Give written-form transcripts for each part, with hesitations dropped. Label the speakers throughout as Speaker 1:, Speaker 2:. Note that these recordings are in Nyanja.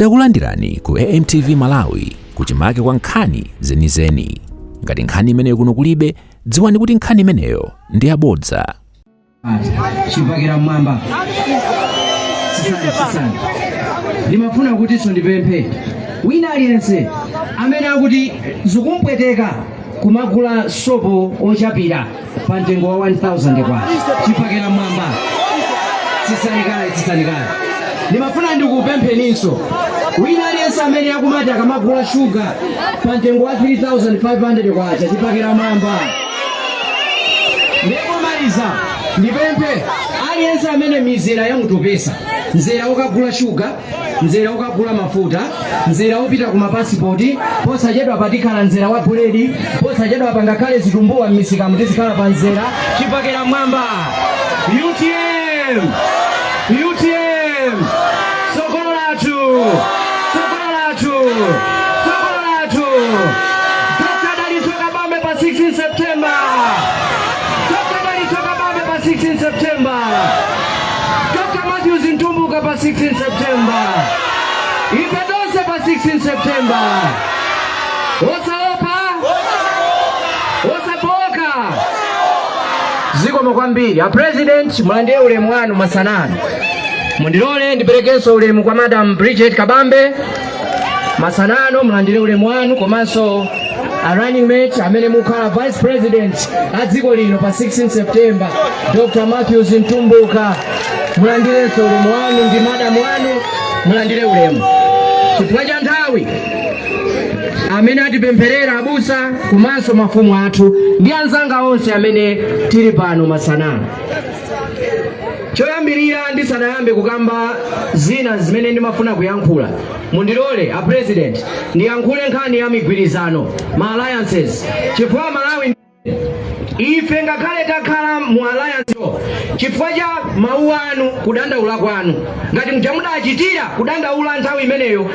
Speaker 1: Takulandirani ku AMTV Malawi, kuchimake kwa nkhani zenizeni. Ngati nkhani imeneyo kuno kulibe, dziwani kuti nkhani imeneyo ndi yabodza.
Speaker 2: Chipakira mmwamba. Sisani, sisani. Ndimafuna kutinso ndipemphe wina aliyense amene akuti zikumpweteka kumagula sopo ochapira pa mtengo wa 1000 kwacha, chipakira mwamba. Sisani kaye, sisani kaye. Ndimafuna ndikupempheninso wina aliyense amene akumati akamagula shuga pa mtengo wa 3500 kwacha, chipakira mwamba. Ndikomaliza, ndipemphe aliyense amene mizera yamutopesa, mzera wokagula shuga, mzera wokagula mafuta, mzera wopita ku mapasipoti, posachedwa patikhala mzera wa buledi, posachedwa pangakhale zitumbuwa m'misikamu, tizikhala pa mzera. Chipakira mwamba. UTM, UTM, tsogolo lathu, tsogolo lathu, tsogolo lathu. Dr. Dalitso Kabambe pa 16 September. Dr. Dalitso Kabambe pa 16 September. Dr. Matthews Mtumbuka pa 16 September. Ife tonse pa 16 September. Osaopa, osaboka. Zikomo kwambiri. A President, mulandire ulemu wanu masanano. Mundilole ndiperekenso ulemu kwa Madam Bridget Kabambe. Masanano mulandire ulemu wanu, komanso a running mate amene mukhala Vice President a dziko lino pa 16 September, Dr. Matthews Mtumbuka, mulandirenso ulemu wanu ndi madam wanu, mulandire ulemu. Chifukwa cha nthawi, amene atipempherera abusa komanso mafumu athu ndi anzanga onse amene tili pano masanano, choyambirira, ndisanayambe kukamba zina zimene ndimafuna kuyankhula, mundilole a President ndiyankhule nkhani ya migwirizano, ma alliances, chifukwa Malawi ife ngakhale takhala mu alliance chifukwa cha mawu anu, kudandaula kwanu, ngati muja mudachitira kudandaula nthawi imeneyo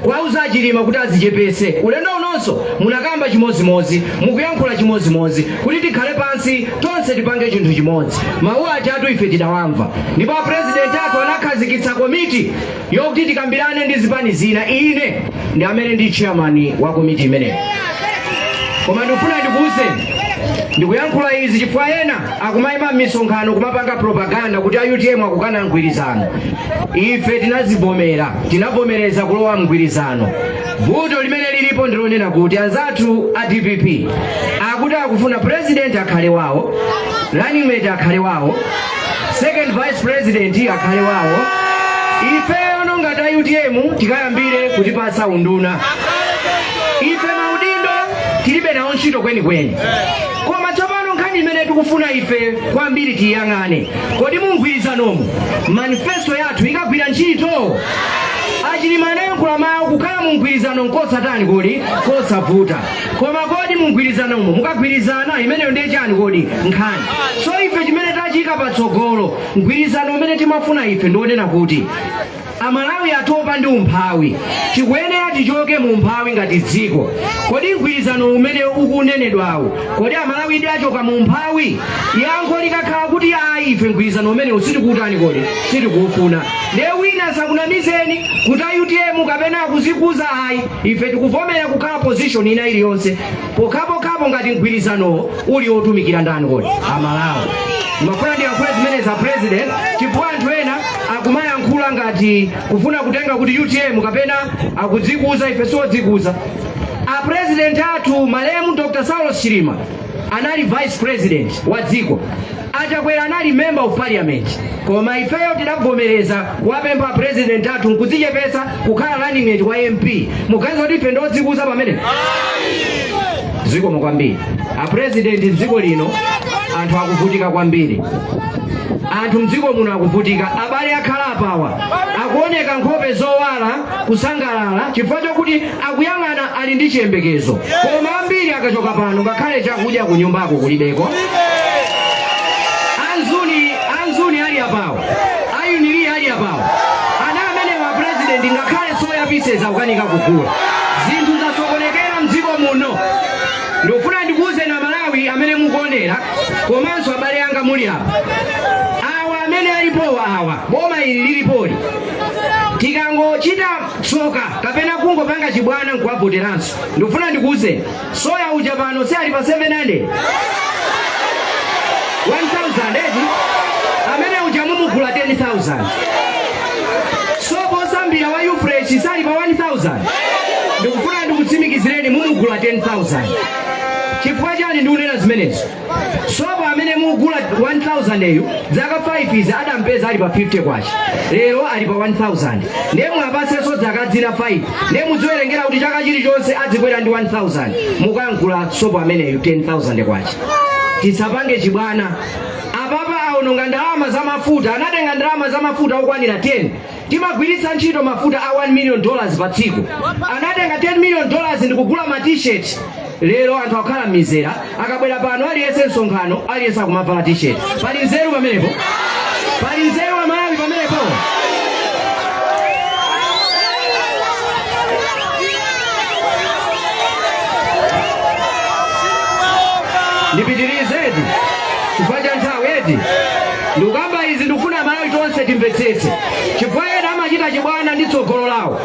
Speaker 2: kwauza Chilima kuti azichepese, ulendo unonso munakamba chimozimozi, mukuyankhula chimozimozi kuti tikhale pansi tonse tipange chinthu chimodzi. Mawu ajatu ife tidawamva, ndipo a President athu anakhazikitsa komiti yokuti tikambirane ndi zipani zina. Ine ndi amene ndi chairman wa komiti imeneyo. Koma ndikufuna ndikuwuzeni, ndikuyankhula izi chifukwa ena akumayima m'misonkhano kumapanga propaganda kuti a UTM akukana mgwirizano. Ife tinazivomera, tinavomereza kulowa mgwirizano. Vuto limene lilipo ndilonena kuti anzathu a DPP akuti akufuna president akhale wawo, running mate akhale wawo, second vice president akhale wawo. Ifeyo ngati a UTM tikayambire kutipatsa unduna. Ife maudindo tilibe nawo ntchito kwenikweni, koma tsopano nkhani imene tikufuna ife kwambiri tiyang'ane: kodi mu mgwirizanomu manifesto yathu ikagwira ntchito? Achilima anayankhula mawu, kukhala mu mgwirizano nkosatani kodi? Kosavuta. Koma kodi mu mgwirizanomo mukagwirizana? Imeneyo ndiye chani kodi? Nkhani. So ife chimene tachika patsogolo, mgwirizano umene timafuna ife ndionena kuti Amalawi atopa ndi umphawi, tikuyenera tichoke mu umphawi ngati dziko. Kodi mgwirizano umene ukunenedwawu, kodi Amalawi idi achoka mu umphawi? Yankho likakhala kuti ayi, ife mgwirizano umene sitikuutani kodi? Sitikuufuna. Ndiye wina asakunamizeni kuti a UTM kapena akuzikuza, ayi. Ife tikuvomera kukhala position ina iliyonse pokhapokhapo ngati mgwirizanowo uli otumikira ndani kodi? Amalawi. Mafuna ndiyankhule zimene za President, chifukwa anthu ena akumayankhula ngati kufuna kutenga kuti UTM kapena akudzikuza. Ife siodzikuza. A President athu malemu Dr. Saulos Chilima anali Vice President wa dziko, Achakwera anali Member of Parliament, koma ifeyo tidavomereza kuwapempha President athu nkudzichepetsa kukhala running mate wa MP. Muganiza kuti ife ndodzikuza pamene? Zikomo kwambiri, a President. Mdziko lino anthu akuvutika kwambiri, anthu mdziko muno akuvutika. Abale akhala apawa akuoneka nkhope zowala, kusangalala chifukwa chokuti akuyang'ana, ali ndi chiyembekezo, koma ambiri akachoka pano ngakhale chakudya kunyumbako kulibeko. Anzuni, anzuni ali apawa, ayunili ali apawa, ana amene wa President ngakhale soya pieces akukanika kugula. Zinthu zasokonekera mdziko muno. Ndikufuna ndikuwuzeni Amalawi amene mukuonera komanso abale anga muli apa, awa Amene alipowa awa, boma ili lilipoli, tikangochita tsoka kapena kungopanga chibwana nkuwavoteranso, ndikufuna ndikuwuzeni, soya uja pano si ali pa 700 1000 eti? Amene uja mumugula 10,000. Sopo osambira wa Ufresh sali pa 1000? Ndikufuna ndikutsimikizireni, mumugula 10,000. Chifukwa chani ndikunena zimenezo? Sopo amene mugula 1000 eyu, zaka 5 izi adampeza ali pa 50 kwacha, lero ali pa 1000. Ndiye mwapasenso zaka zina 5, ndiye mudziwerengera kuti chaka chilichonse adzikwera ndi 1000, mukankula sopo ameneyu 10,000 kwacha. Tisapange chibwana. Apapa aononga ndalama za mafuta, anatenga ndalama za mafuta okwanira 10. Timagwiritsa ntchito mafuta a $1 million pa tsiku. Anatenga $10 million ndikugula ma T-shirt. Lero anthu akukhala m'mizera, akabwera pano aliyense, msonkhano aliyense akumavala T-shirt. Pali nzeru pamenepo? Pali nzeru, Amalawi, pamenepo? Ndipitirize eti, chifukwa cha nthawi eti? Ndikukamba izi, ndikufuna Amalawi tonse timvetsetse, chifukwa ena amachita chibwana ndi tsogolo lawo.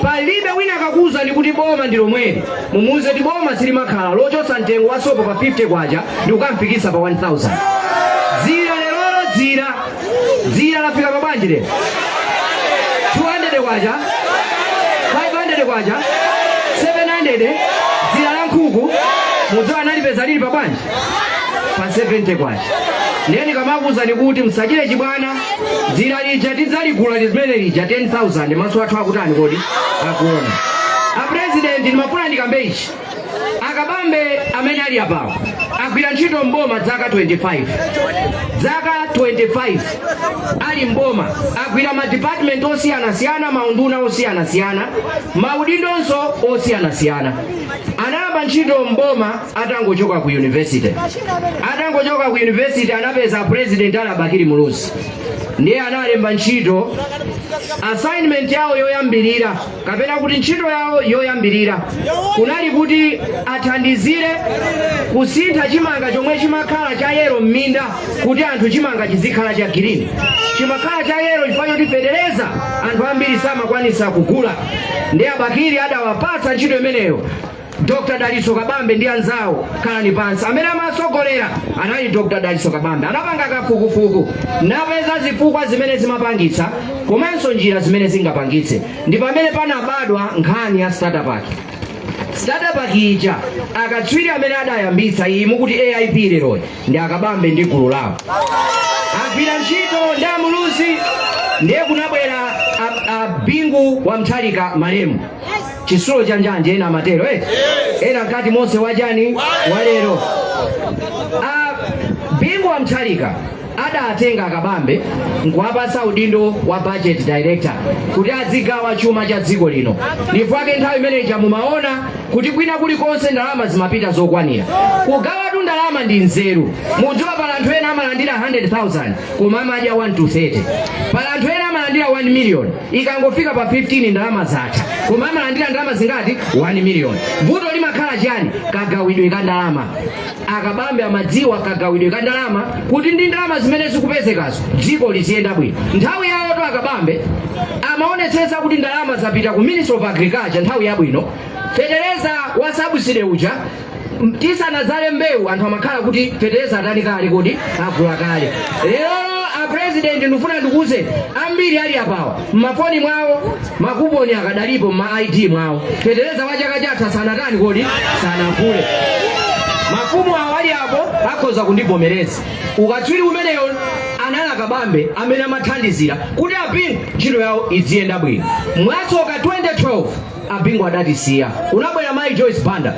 Speaker 2: Palibe wina akakuwuzani kuti boma ndi lomweli, mumuuze kuti boma silimakhala lochotsa mtengo wa sopo pa 50 kwacha ndi kukamfikisa pa 1000. Dzira lerolo, dzira lafika pa bwanji lero? 200 kwacha, 500 kwacha, 700. Dzira la nkhuku mudziwa analipeza lili pa bwanji? Pa 70 kwacha. Ndiye ndikamakuwuzani kuti msachite chibwana, dzira lija tidzaligula limene lija 10,000, maso athu akutani kodi? Akuona. A President, ndimafuna ndikambe ichi. Akabambe amene ali apawo agwira ntchito mboma zaka 25, zaka 25 ali mboma, agwira ma department osiyanasiyana, maunduna osiyanasiyana, maudindonso osiyanasiyana. Anayamba ntchito mboma atangochoka ku university. Atangochoka ku university anapeza President ali Bakili Muluzi, ndiye analemba ntchito. Assignment yawo yoyambirira, kapena kuti ntchito yawo yoyambirira, kunali kuti athandizire kusintha chimanga chomwe chimakhala cha yellow m'minda kuti anthu chimanga chizikhala cha green. Chimakhala cha yellow chifukwa choti fetereza anthu ambiri samakwanisa kugula. Ndiye Abakili adawapatsa ntchito imeneyo Dr Dalitso Kabambe ndi anzawo. Khalani pansi. Amene amasogolera anali Dr Dalitso Kabambe. Anapanga kafukufuku napeza zifukwa zimene zimapangitsa komanso njira zimene zingapangitse. Ndi pamene panabadwa nkhani ya starter pack. Starter pack ija, akatswiri amene adayambitsa iyi mukuti AIP leroyi ndi Akabambe ndi gulu lawo. Agwira ntchito ndi Amuluzi. Ndiye kunabwera a Bingu wa Mutharika, malemu chisulo cha njanje, ena amatero eh? Ena nkati Mose wachani walero. A Bingu wa Mutharika adatenga Akabambe nkuwapatsa udindo wa budget director kuti azigawa chuma cha dziko lino. Ndifake nthawi imeneyi mumaona kuti kwina kulikonse ndalama zimapita zokwanira. Kugawatu ndalama ndi nzeru. Mudziwa pala anthu ena amalandira 100,000 koma amadya 1 to 30. Pala anthu ena amalandira 1 million, ikangofika pa 15 ndalama zatha, koma amalandira ndalama zingati? 1 million. Vuto limakhala chani? Kagawidwe ka ndalama. Akabambe amadziwa kagawidwe ka ndalama kuti ndi ndalama zimene zikupezekazo dziko liziyenda bwino. Nthawi yawoto Akabambe amaonetsetsa kuti ndalama zapita ku Ministry of Agriculture nthawi yabwino. Fetereza wa subsidy uja, tisanadzale mbewu anthu amakhala kuti fetereza atani kale kodi? Agula kale. Lero a President, ndikufuna ndikuuze, ambiri ali apawa mmafoni mwawo makuponi akadalipo, mma ID mwawo. Fetereza wa chaka chatha sanatani kodi? Sanagule. Mafumu awo ali apo akhoza kundivomereza. Ukatswiri umeneyo anali Akabambe amene amathandizira kuti Abingu ntchito yawo iziyenda bwino. Mwatsoka 2012 Abingu adatisiya, unabwera Mayi Joyce Banda.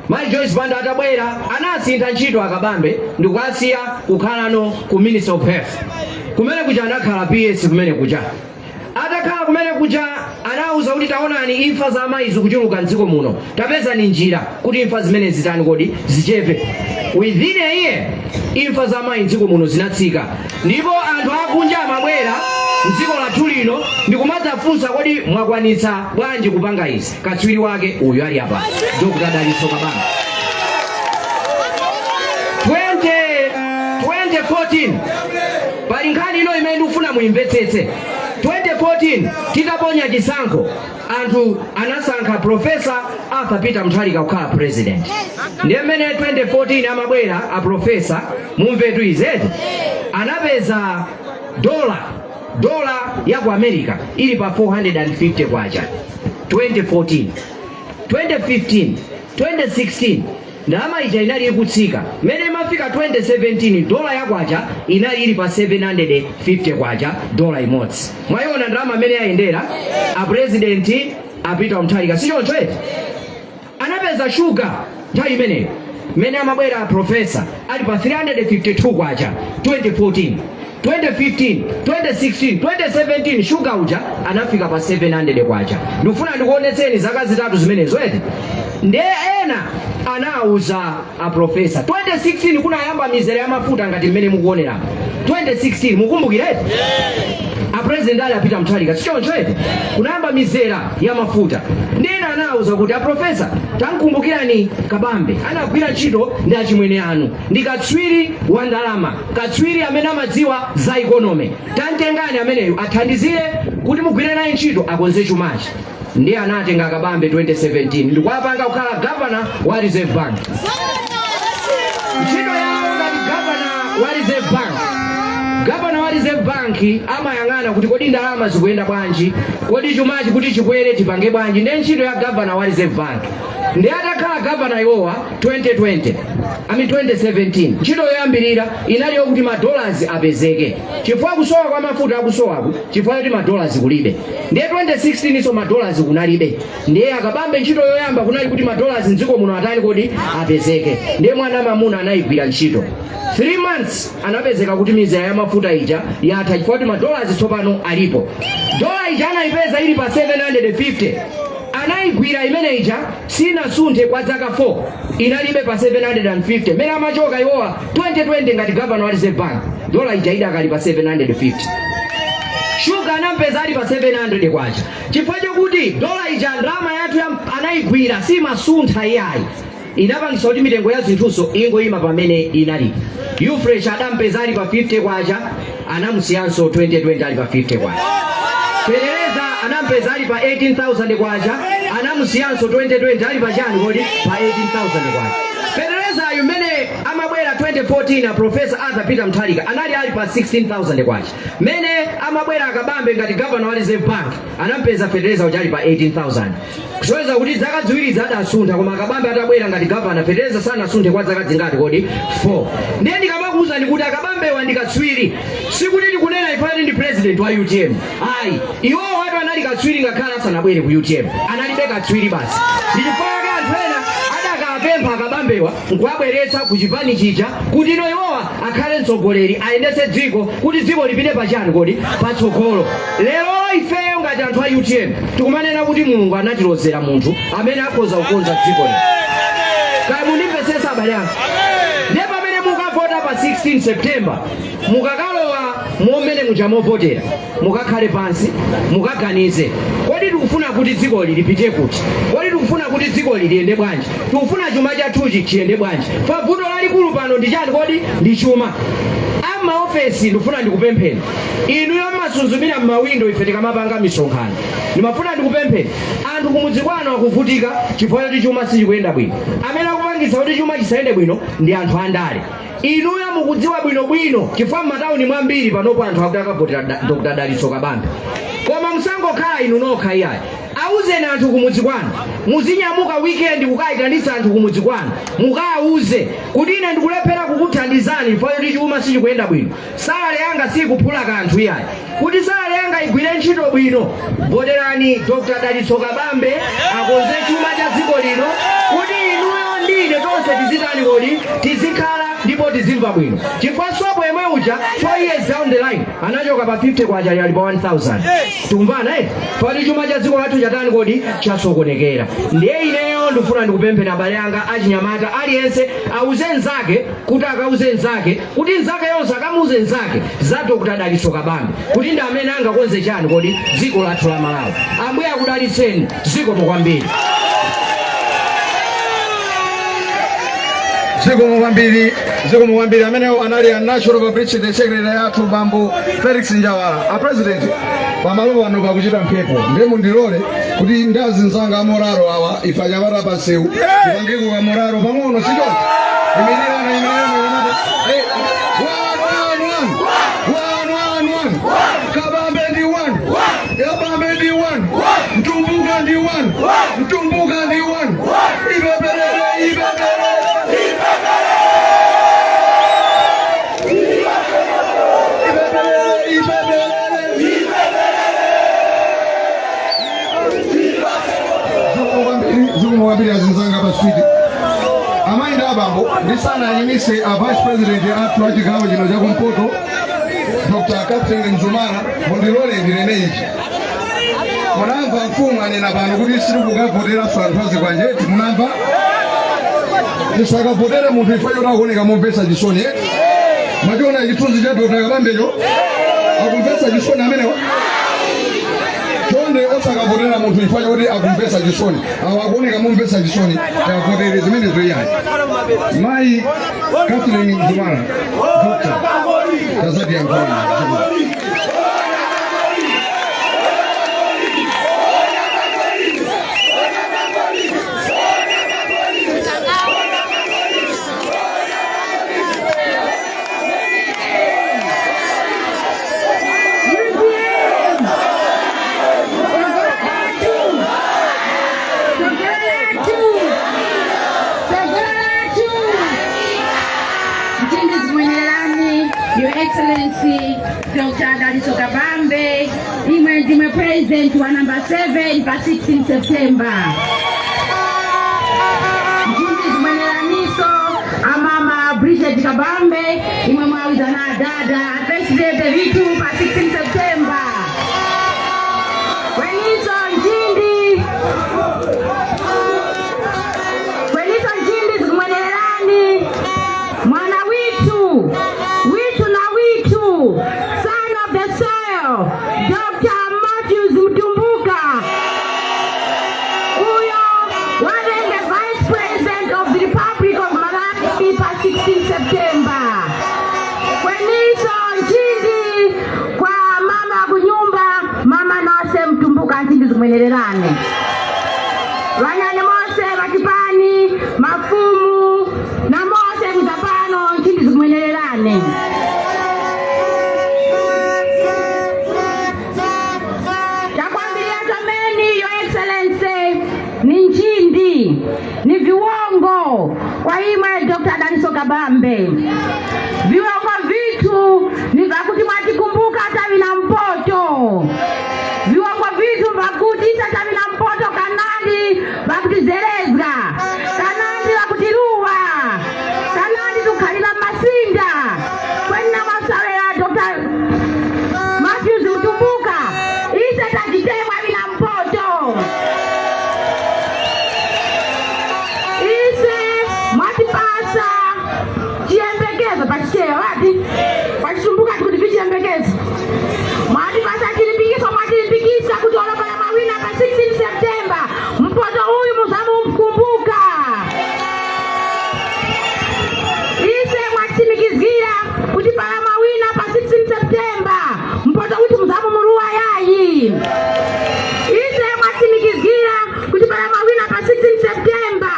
Speaker 2: Mayi Joyce Banda atabwera anasintha ntchito Akabambe ndikukasiya kukhalano ku Ministry of Health. Kumene kuja anakhala PS. Kumene kuja atakhala kumene kuja anawuza kuti taonani, imfa za amayi zikuchuluka mdziko muno, tapezani njira kuti imfa zimene zitani kodi? Zichepe. Within a year imfa za amayi mdziko muno zinatsika, ndipo anthu akunja amabwera mdziko lathu lino ndikumadzafunsa, kodi mwakwanitsa bwanji kupanga izi? Katswiri wake uyu ali apa, Dr Dalitso Kabambe. 20 2014 pali nkhani ino. inuyo imene ndikufuna muyimvetsetse. 2014 titaponya chisankho, anthu anasankha Professor Arthur Peter Mutharika kukhala president. Ndiye mmene 2014 amabwera a professor, mumvetu izeti, anapeza dola ya ku America ili pa 450 kwacha 2014. 2015, 2016 ndalama ija inali ikutsika. Mmene imafika 2017, dola ya kwacha inali ili pa 750 kwacha dola imodzi. Mwayiona ndalama amene yayendera a President a Peter Mutharika, sichoncho eti? Anapeza shuga nthawi imeneyo, mmene amabwera professor, ali pa 352 kwacha 2014. 2015, 2016, 2017 shuga uja anafika pa 700 kwacha. Ndikufuna ndikuonetseni zaka 3 zimenezo eti. Ndiye ena anawuza a professor, 2016 kunayamba mizere ya mafuta ngati mmene mukuonera 2016, mukumbukira eti? A president ali a Peter Mutharika, sichoncho eti? Kunayamba mizera ya mafuta. Ndena anawuza kuti, "A professor, tankumbukirani Kabambe, anagwira ntchito ndi achimwene anu, ndi katswiri wa ndalama, katswiri amene amadziwa za economy. Tantengani ameneyu athandizire kuti mugwire naye ntchito, akonze chumachi." Ndiye anatenga Kabambe 2017 ndikuwapanga kukhala governor wa Reserve Bank. Ntchito yawo ngati governor wa Reserve Bank, governor wa Reserve Bank amayang'ana kuti kodi ndalama zikuyenda bwanji, kodi chumachi kuti chikwere tipange bwanji. Ndiye ntchito ya governor wa Reserve Bank. Ndi atakhala governor iwowa 2020, I mean 2017, ntchito yoyambirira inali yokuti ma dollars apezeke, chifukwa kusowa kwa mafuta akusowaku chifukwa choti ma dollars kulibe. Ndiye 2016 iso ma dollars kunalibe. Ndiye Akabambe ntchito yoyamba kunali kuti ma dollars mdziko muno atani kodi? Apezeke. Ndiye mwana mamuna anayigwira ntchito. 3 months anapezeka kuti mizera ya mafuta ija yatha, chifukwa kuti ma dollars tsopano alipo. Dola ija anayipeza ili pa 750, anayigwira imene ija, sinasunthe kwa zaka 4, inalibe pa 750. Mmene amachoka iwowa 2020 ngati governor wa Reserve Bank, dola ija idakali pa 750. Shuga anampeza ali pa 700 kwacha. Chifukwa chokuti dola ija, ndalama yathu anayigwira, simasuntha iyayi, inapangisa kuti mitengo ya zinthuso ingoyima pamene inali. Ufresh adampeza ali pa 50 kwacha, anamusiyanso 2020 ali pa 50 kwacha. Fetereza anampeza ali pa 18,000 kwacha, anamusiyanso 2020 ali pa chani kodi? Pa 18,000 kwacha. Feterezayu mmene amabwera 2014 a Professor Arthur Peter Mutharika anali ali pa 16,000 kwacha. Mmene amabwera Akabambe ngati governor wa Reserve Bank, anampeza fetereza uja ali pa 18,000, kusonyeza kuti zaka 2 zadasuntha. Koma Akabambe atabwera ngati governor, fetereza sanasunthe kwa zaka zingati kodi? 4. Ndiye ndikamakuwuzani kuti Akabambewa ndi katswiri, sikuti tikunena ifani ndi president wa UTM ayi. Iwowo watu anali katswiri ngakhale asanabwere ku UTM, analibe katswiri basi. Ndi chifukwa chake anthu ena adakapempha Akabambewa nkuwabweretsa ku chipani chija kuti ino iwowa akhale mtsogoleri, ayendetse dziko kuti dziko lipite pachani kodi? Patsogolo. Lero ifeyo ngati anthu a UTM tikumanena kuti Mulungu anatilozera munthu amene akhoza kukonza dziko lino. Kaya mundimvetsetsa, abale anga? Ndiye pamene mukavota pa 16 September, mukakalowa momene muja movotera, mukakhale pansi, mukaganize: kodi tikufuna kuti dzikoli lipite kuti? Kodi tikufuna kuti dzikoli liyende bwanji? Tikufuna chuma chathuchi chiyende bwanji? Pa vuto lalikulu pano ndi chani kodi? Ndi chuma. Amaofesi, ndikufuna ndikupempheni inuyo mmasunzumira mmawindo ife tikamapanga misonkhano, ndimafuna ndikupempheni, anthu kumudzi kwanu akuvutika chifukwa choti chuma sichikuyenda bwino. Amene akupangitsa kuti chuma chisayende bwino ndi anthu andale. Inuyo mukudziwa bwinobwino, chifukwa m'matawuni mwambiri panopo anthu akuti akavotera Dr Dalitso Kabambe. Koma musangokhala inu nokha iyayi, auzeni anthu kumudzi kwanu. Muzinyamuka weekend kukayitanitsa anthu kumudzi kwanu, mukawauze kuti ine ndikulephera kukuthandizani chifukwa choti chuma sichikuyenda bwino, salary yanga sikuphula kanthu iyayi. Kuti salary yanga igwire ntchito bwino, voterani Dr Dalitso Kabambe akonze chuma cha dziko lino, kuti inuyo ndine tonse tizitani kodi? Tizikhala ndipo tizimva bwino. Chifukwa sopo yemwe uja 4 years down the line anachoka pa 50 kwacha, ali pa 1000. Tikumvana eti? Pali chuma cha dziko lathu chatani kodi? Chasokonekera. Ndiye ineyo ndikufuna ndikupempheni, abale anga achinyamata, aliyense auze nzake kuti akauze nzake kuti nzake yonse akamuuze nzake za Dr Dalitso Kabambe, kuti ndi amene angakonze chani kodi? Dziko lathu la Malawi. Ambuye akudalitseni. Zikomo kwambiri.
Speaker 3: Zikomo kwambiri, zikomo kwambiri. Amenewo anali a National Publicity Secretary athu, Bambo Felix Njawala. A President, pamalo pano pakuchita mphepo, ndiye mundilole kuti ndazinzanga amoraro awa, ife anyamata pansewu, tipangeko kamoraro pang'ono, sichoncho? Imirirana, imirirana, anyamata. One, one, one. One, one, one. Kabambe ndi one, Kabambe ndi one, Mtumbuka ndi one, Mtumbuka ndi one. Ipeperere, ipeperere, ipeperere, ipeperere. Zikomo kwambiri, azinzanga pa street, amayi ndi abambo. Ndisanayimise a Vice President athu a chigawo chino chakumpoto, Dr. Catherine Mzumara, mundilole ndinene ichi. Munamva mfumu anena pano kuti sitikukavotera anthu azikwanje. Munamva? Tisakavotere munthu ife choti akuoneka momvetsa chisoni, eti? Mwachiona chithunzi cha Dr. Kabambecho? Akumvetsa chisoni amenewa. Chonde, osakavotera munthu chifukwa chakuti akumvetsa chisoni. Awo akuoneka momvetsa chisoni, tavotere zimenezo? Iyayi. Mayi Catherine Mzumara, Doctor, tazatiyankhulani.
Speaker 4: Mtindi zimwenyerani, Your Excellency Dr. Dalitso Kabambe, imwe ndimwe President wa number 7 pa 16 September. Mtindi zimwenyeraniso amama Bridget Kabambe, imwe mwawizana dada President vitu pa 16 September. Kweniso Nchindi, kweniso Nchindi zikumwenererani mwana witu, witu na witu, son of the soil, Dr. Matthews Mtumbuka, uyo wavenge Vice President of the Republic of Malawi pa 16 September. Kweniso Nchindi kwa mama kunyumba, Mama Nase Mtumbuka, Nchindi zikumwenererani. Vanyane mose vachipani, mafumu na mose kuzapano, Nchindi zikumwenererane. Chakwambilia chomeni, Your Excellency, ni nchindi ni viwongo kwa imwe Dr. Dalitso Kabambe. Viwongo vitu ni vakuti mwatikumbuka tavina mpoto. Viwongo vitu vakuti isa tavina mpoto kanandi vakutizerezga, kanandi vakutiruwa, kanandi tukhalila masinda kwenna mwasawera Dr. Matthews Mtumbuka, ise tajitemwa vina mpoto. Ise mwatipasa chiyembekezo pachichewa wati pachitumbuka tikuti vichiyembekezo. Mwatipasa chilimbikiso, mwatilimbikisa kuti olopala mawina pa 16 September, mpoto uyu muzamumkumbuka. Ise mwatsimikizira kuti pala mawina pa 16 September, mpoto kuti muzamumuruwa yayi. Ise mwatsimikizira kuti pala mawina pa 16 September,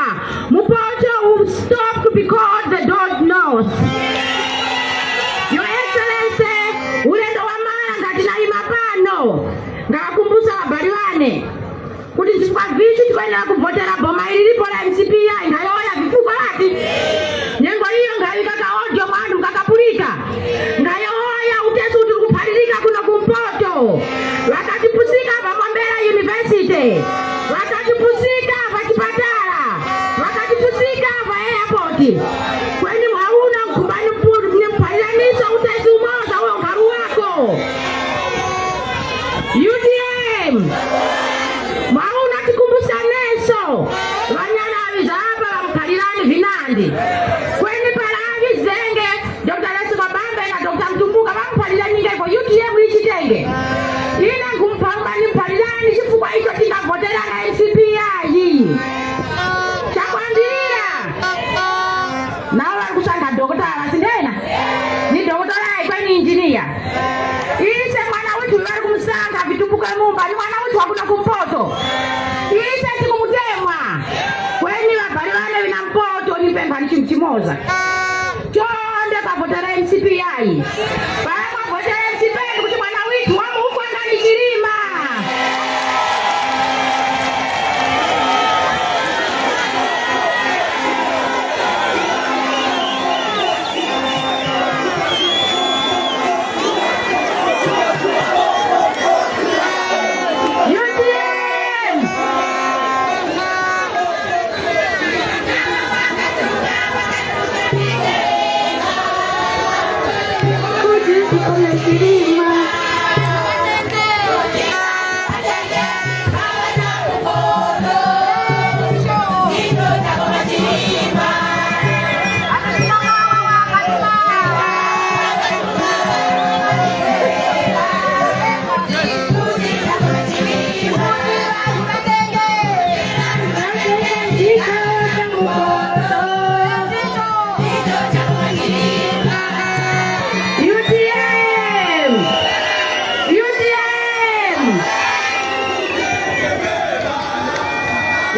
Speaker 4: mupoto will stop to be called the Dot North. Your Excellency, ulendo wa mara ngati nayima pano ngakumbusa abali wane kuti zifukwa vichi tikuyenera kuvotera boma ili lipo la MCP yayi ngayoya vifukwa lati nyengo iyo ngayikaka audio mwandu ngakapulika ngayoya utesi kuti kuphalilika kuno kumpoto, vakatipusika pa Mombera University, vakatipusika pa chipatala, vakatipusika pa airport. Kweni mwauna mkumbani nimphwaliraniso utesi umoza uyo ngaru wako UTM. Mwauna tikumbusaneso vanyana aviza apa vamukhalirani vinandi kweni pala avizenge Dr. Dalitso Kabambe na Dr. Mtumbuka vamuphalirani UTM ichitenge ine ngumpamba nimphalirani chifukwa icho tingavotera na MCP yayi. Chakwambira Timusankha Vitumbiko Mumba ni mwana witu wakuno kumpoto. Ise tikumutemwa kweni vabale vane vina mpoto nipempha ni chinthu chimoza chonde pavotera MCP yayi pamwavotera MCP kuti mwana witu wamuufwanga ni Chilima. UTM! Kuti tikome Chilima. UTM! UTM!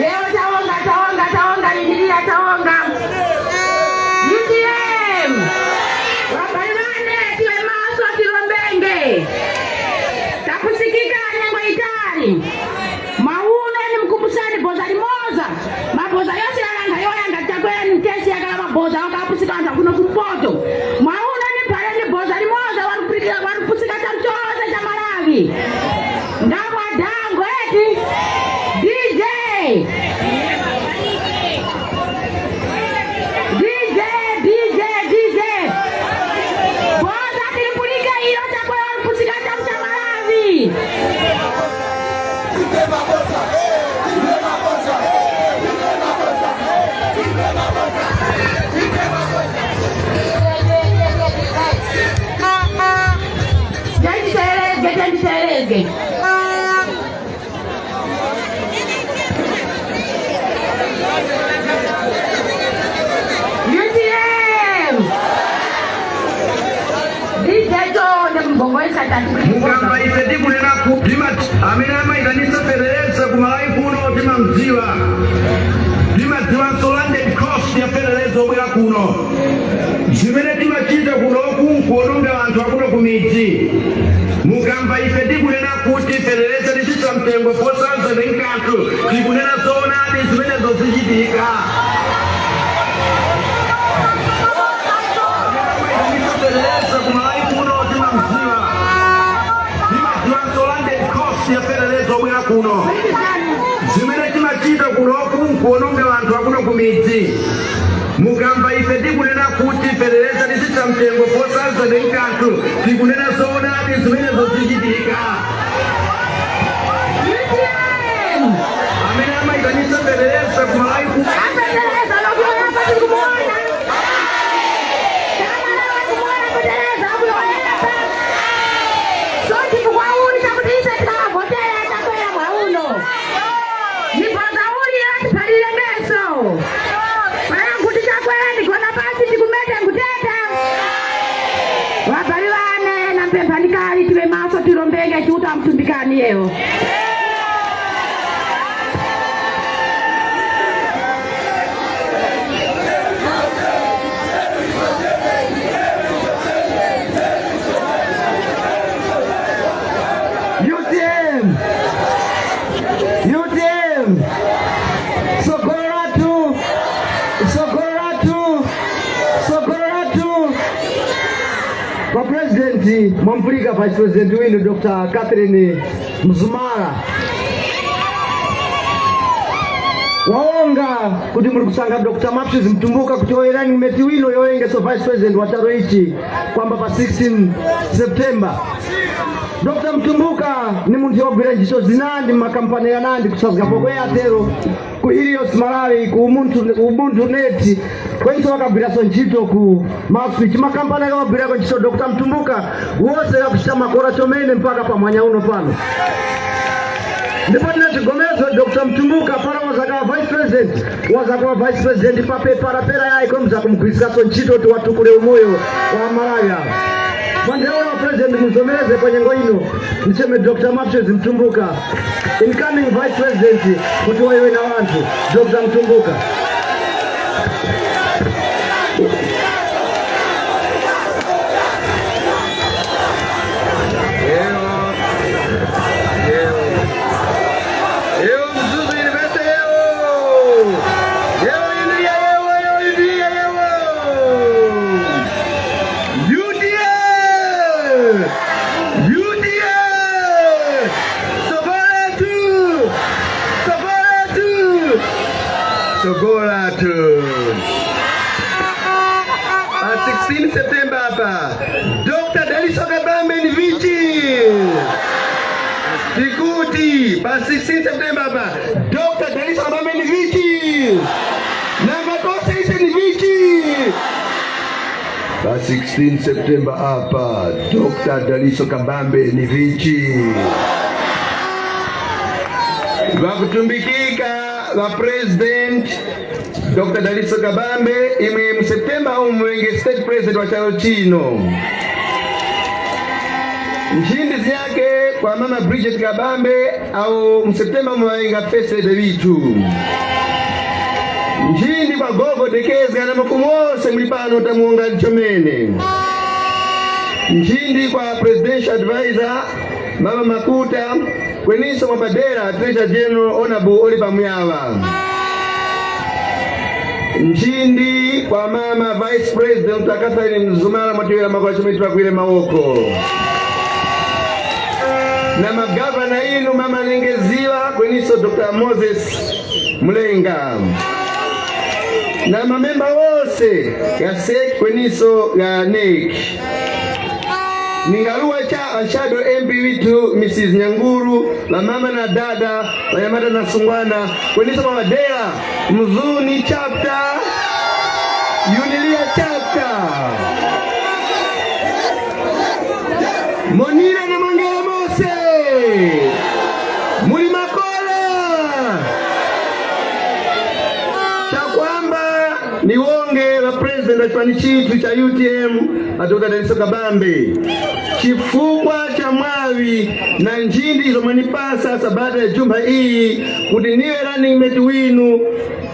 Speaker 4: Leo taonga, taonga, taonga, lindilia taonga. UTM! Wabale vane tiwe maso tilombenge. Takusikika nyengo itali. Mauno ni mkumbusani boza limoza. Maboza yose yalanga yoyanga takwera ni tesi yakala maboza wakapusika anthu kuno kumpoto. Mauno ni phale ni boza limoza warupusika chamchose cha Malawi. Ndamwa dango eti DJ DJ DJ DJ boza tilipulika ilo chakwera warupusika chamu cha Malawi. Tendisereze, tendisereze. UTM! DJ chonde kumgongoisa tati.
Speaker 5: Mukamba ife tikunena timati amene amayitanisa fetereza ku Malawi kuno timamdziwa, timadziwanso landed cost ya fetereza obwera kuno. Zimene timachita kunoku nkuononga anthu akuno ku midzi. Mukamba ife tikunena kuti fetereza tisisa mtengo 4,000 nkanthu, tikunena zoonadi, zimenezo zichitika. Fetereza ku Malawi kuno timamdziwa, timadziwanso landed cost ya fetereza obwera kuno. Zimene timachita kunoku nkuononga anthu akuno ku midzi. Mukamba ife tikunena kuti fetereza tisisa mtengo 4,000 nkanthu, tikunena zoonadi, zimenezo zichitika.
Speaker 4: UTM!
Speaker 5: Amene amayitanisa fetereza ku Malawi kuno
Speaker 4: Apetereza lokuyoyapa tikumuona. Tamalawa kumuona kutereza akuyoyapa. So chifukwa uli chakuti ise tikavotera chakwera mwauno. Nibhoza uli atiphalile ngeso. Paya nkuti chakwera ndigona pasi tikumete nkuteta. Wabali vane na mpemphanikali tive maso tilombenge chiuta mtumbikani yewo.
Speaker 2: UTM! UTM! Sogolo lathu! Sogolo lathu! Sogolo lathu! Kwa president mwampulika vice president winu Dr. Catherine Mzumara waonga kuti muli kusankha Dr. Matthews Mtumbuka kuti oyerani meti wino yoyengeso vice president wa charo ichi kwamba pa 16 September. Dr. Mtumbuka ni munthu wogwira ntchito zinandi makampani yanandi kusazikapo ku Airtel, ku Helios Malawi, ku Ubuntu, Ubuntu Net, kwenso wakagwiranso ntchito ku Mafrich. Makampani akawagwirako ntchito Dr. Mtumbuka wose kakuchita makora chomene mpaka pa mwanya uno pano. Ndipo tine chigomezo Dr. Mtumbuka para wazakawa vice president, wazakawa vice president pape parapera yayi komza kumugwirisaso ntchito kuti watukule umoyo wa Malawi awo. Pandeona President, muzomereze pa nyengo ino niseme Dr. Matthews Mtumbuka, incoming Vice President, kuti wayowe na wanthu. Dr. Mtumbuka.
Speaker 5: Yewo, yewo, yewo, Mzuzu University, yewo, yewo, India, yewo, yewo, India, yewo, UDA, UDA, Sokolatu, Sokolatu, Sokolatu. Pa 16 September apa, Dr. Daliso Kabambe ni vichi. Tikuti pa 16 September apa, Dr. Daliso Kabambe ni vichi. Nanga tose ise ni vichi. Pa 16 September apa, Dr. Daliso Kabambe ni vichi. Vakutumbikika va President Dr. Daliso Kabambe, imwe mu September umwenge State President wa chalo chino. Nchindi ziyake kwa Mama Bridget Kabambe au mu September mwenga First Lady vitu. Nchindi kwa Gogo Dekezga na mafumu wose muli pano tamuonga chomene. Nchindi kwa Presidential Advisor Mama Makuta, kweniso mwapadera Treasurer General Honorable Oliver Muyawa. Nchindi kwa Mama Vice President Dr. Catherine Mzumara, mwatiwera makola chomene twakwire mawoko. Na magavana inu, Mama Nengeziwa, kweniso Dr. Moses Mulenga. Na mamemba wose ya SEC, kweniso ya NEC. Ningaluwa cha Shadow MP witu Mrs. Nyanguru, la mama na dada, la na Sungwana, kweniso mama Dela, Mzuni chapter, Unilia chapter. Monire na Mangela Mose. Muli makola. Chakwamba niwonge la President wa chipani chitu cha UTM Dr. Daliso Kabambe, chifukwa cha mwawi na njindi zomwanipasa sabata ya jumba iyi kuti niwe running mate winu,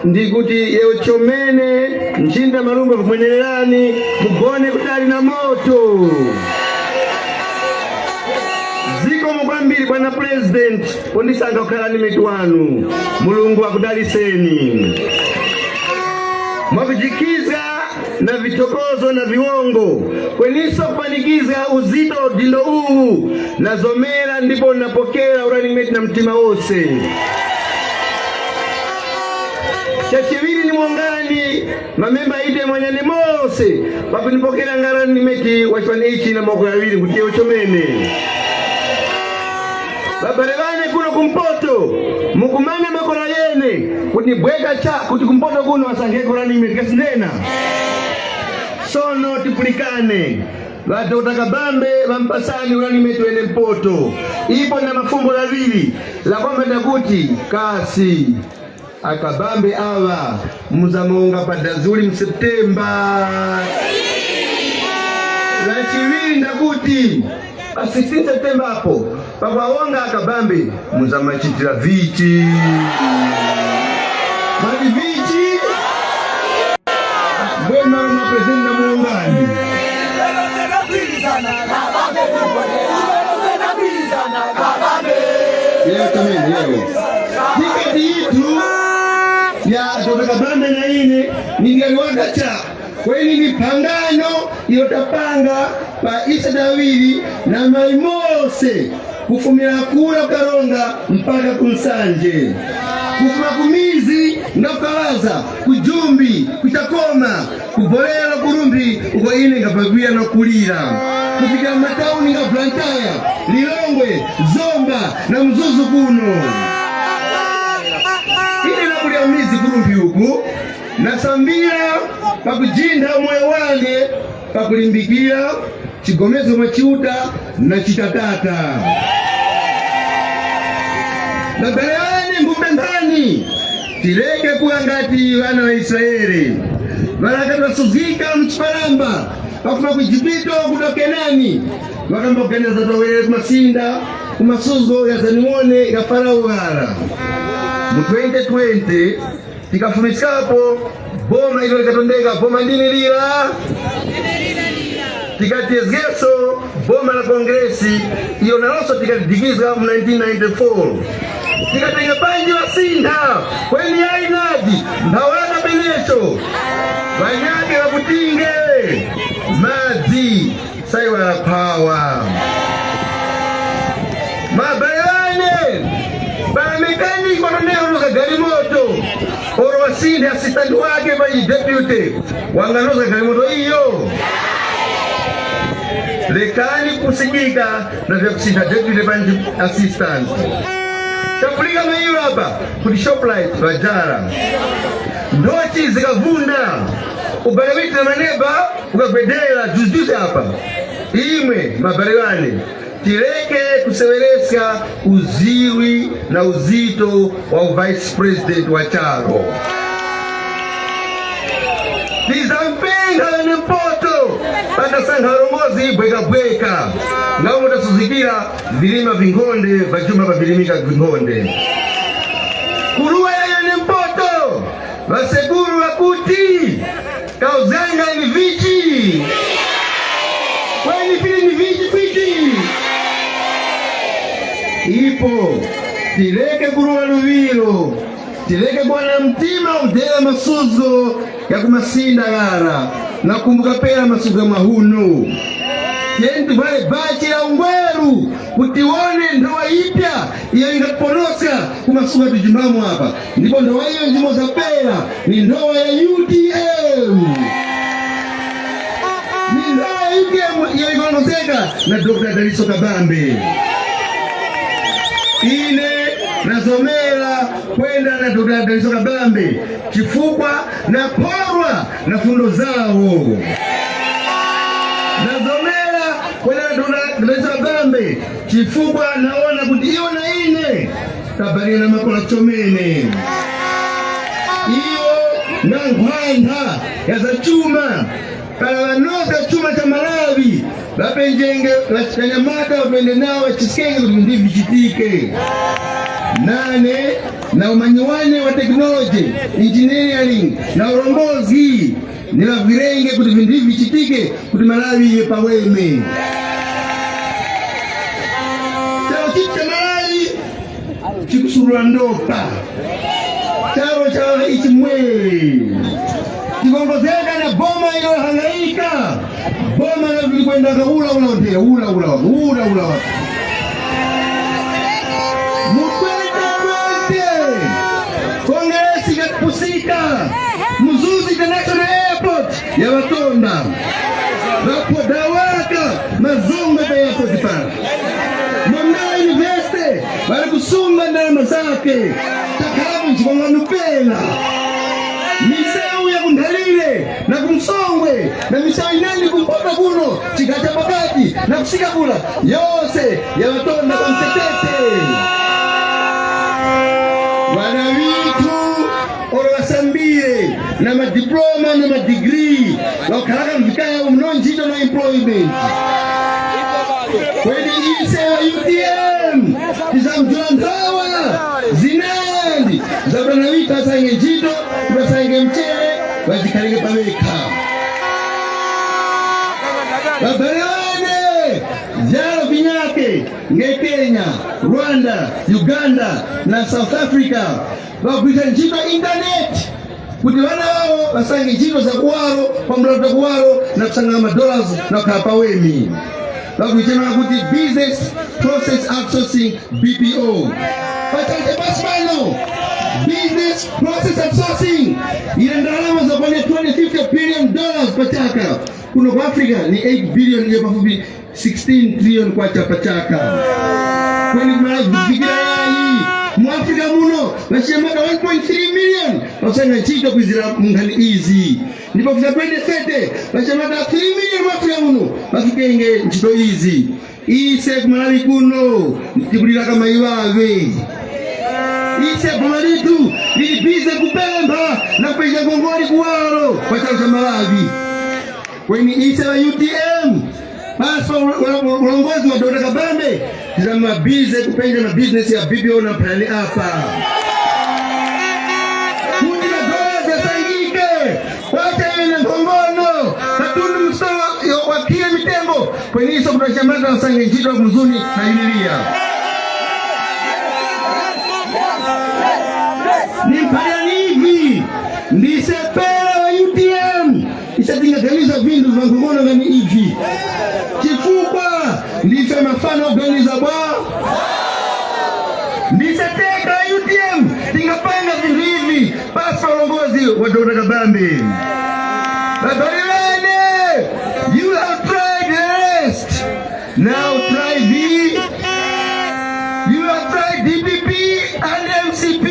Speaker 5: ndi kuti yewe chomene njinda malumba kumwenererani mugone kutali na moto. Zikomo kwambiri, bwana President, pondisanga kukhala ni mate wanu. Mulungu akudaliseni mwakujikiza na vitokozo na viwongo, kweniso kupanikiza uzito dindo uwu nazomera, ndipo napokera running mate na mtima wose. Chachiwiri, ni mwongani mamemba ite mwanyane mose pakunipokera nga running mate wa chipani ichi na moko yawiri kuti chomene. Babale bane kuno kumpoto mukumanya makora yene kuti bweka cha kuti kumpoto kuno wasankheko running mate kasinena. Sono tipulikane, va Dr. Kabambe vampasani running mate wene mpoto ipo na mafumbo lavili la kwamba ndakuti kasi akabambe awa muzamonga padazuli mSeptemba. La chiwiri ndakuti pa 16 Septemba apo pakwawonga akabambe muzamachitira vichi mali vichi bwena ma President na muungani. Yeo tamene yeo tiketi yitu ya Dr. Kabambe na ine ningaliwanga cha kweni ni pangano yotapanga pa isa dawili na maimose kufumira kula Karonga mpaka kunsanje, kufuma kumizi nga kukalaza, kujumbi, kuchakoma, kubolera, kurumbi uko ine ngapagwira na kulira, kufika matauni nga Blantyre, Lilongwe, Zomba na Mzuzu kuno. Ine nakulya mizi kurumbi uku, nasambira pakujinda moyo wange pakulimbikira chigomezo mwachiuta na chitatata. Babaleani, ngumpemphani tileke kuwa ngati vana wa Israeli valakatwasuzika mchipalamba. Pakufuma ku Egipto kuda Kenani, vakamba kuganiza tawere kumasinda kumasuzo yazanione ya Farao ghala. Mu 2020 tikafumisikapo boma ilo likatondeka, boma ndini lila tikatiyezgeso boma la Kongresi iyo nalonso tikalidikiza mu 1994, tikatenga panji wasintha kweni yainadi nthawaka penecho vanyake vakutinge madzi saiwala phawa. Mabale wane pala mekaniki watondeka galimoto, oro wasinthe assistant wake pa deputy wanganoza galimoto iyo. Lekani kusikika na vyakusintha deputy panji assistant. Chapulika mailo apa kuti Shoprite vajala ndochi zikavunda ubale witi na maneba ukagwedera juzijuzi apa. Imwe mabale wane, tileke kuseweresya uziwi na uzito wa vice president wa chalo. Tizampenga wene mpoto patasankha alongozi bwekabweka ngawo mutasuzikira vilima vinkhonde vachuma pavilimika vinkhonde kuluwa yayo ne mpoto. Vasekuru vakuti kauzanga ni vichi kweni pili ni vichi kwiti ipo. Tileke kuruwa luvilo, tileke kuwa na mtima udela masuzo ya kumasinda gara nakumbuka pera masuzo ya mahunu. Tiyeni tivale bachi la ungweru kuti tione ndowa ipya iyo ingaponosa kumasuka tujimbamo apa. Ndipo ndowa iyo njimoza pera ni ndowa ya UTM, ni ndowa ya UTM iyo ikonozeka na Dr. Daliso Kabambe. Ine nazomera kwenda na Dr. Daliso Kabambe chifukwa naporwa na fundo zawo. Nazomera kwenda na Dr. Daliso Kabambe chifukwa naona kuti iwo na ine tabalina na makola chomene iyo na nkhwantha ya za chuma pala vanoza chuma cha Malawi vapenjenge vachanyamata vapende nawo vachisikenge kuti ndi vichitike nane na umanyi wane wa technology, engineering na urongozi nilavwirenge kuti vinthu ivi vichitike kuti Malawi iye paweme. Chalo chitu cha Malawi chikusulula ndopa, chalo cha ichimwe tikongozeka na boma ilo hangaika boma la vilikwenda kaula ula ula ula ula ula ula mukwete kwete Kongresi ikapusika. Mzuzu International Airport ya Watonda vapodawaka mazongo pa airport pala. Mondawa University vari kusunga ndalama zake takalapo nchikonganupela miseu ya kunthalire na kumsongwe na miseu inani kumpota kuno chigawo cha pakati na kusika kula yonse yawatonda kwa mtetete. Wana vitu oro wasambire na madiploma na madigrii wakhalaka mvikayo mno ntchito no employment. Kweni ise wa UTM tizamjula nthawa zinandi zabwana vitu asange ntchito kuti asange mchere vazikhalike pawekha. Vabale wane, vyalo vinyake nge Kenya, Rwanda, Uganda na South Africa vagwisa ntchito internet kuti vana vavo vasange ntchito za kuwalo pamulata kuwalo na kusanga madollars na kukhala pawemi. Vakuichemera kuti business process outsourcing, BPO. Pachache pasi pano business process outsourcing ina ndalama zakwana $250 billion pachaka. Kuno ku Africa ni 8 billion, iyo pafupi 16 trillion kwacha pachaka. Kweni kumalafikira yayi mu Africa muno vachiyamaka 1.3 million vasanga ntchito kuizira munkhani izi, ndipo fika 2030 vachiyamaka 3 million mu Africa muno vafikenge ntchito izi. Ise kumalawi kuno tikulira kama iwave. Ise boma litu lili busy kupempha na kupeza ngongoli kuwalo kwa chalo cha Malawi. Kweni ise wa UTM basi ulongozi wa Dr. Kabambe tizama busy kupenda na business ya BBO na plani apa kuti madola yasangike wacha na ngongono katundu msowa wakie mitengo kweniso kutoshamata wasange ntchito kumzuni na ililia nimpayanivi ndisepela wa UTM isatingaganiza vindu vya ngongono ngani ivi chifukwa ndife mafano oganiza bwa ndiseteka UTM tingapanga vindu hivi pasa ulongozi wa Dr. Kabambe. Babalilene, you have tried the rest. Now try the. You have tried DPP and MCP.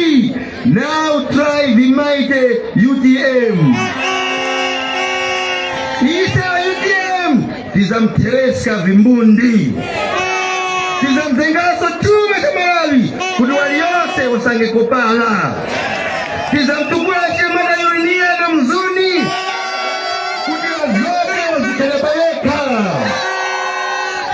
Speaker 5: Now try the mighty UTM. Ise wa UTM tizamtereska vimbundi, tizamtengaso chume cha Malawi kuti waliyonse wasange kopala, tizamtukula chemana yulinia na mzuni kuti wazote wazitelepeleka,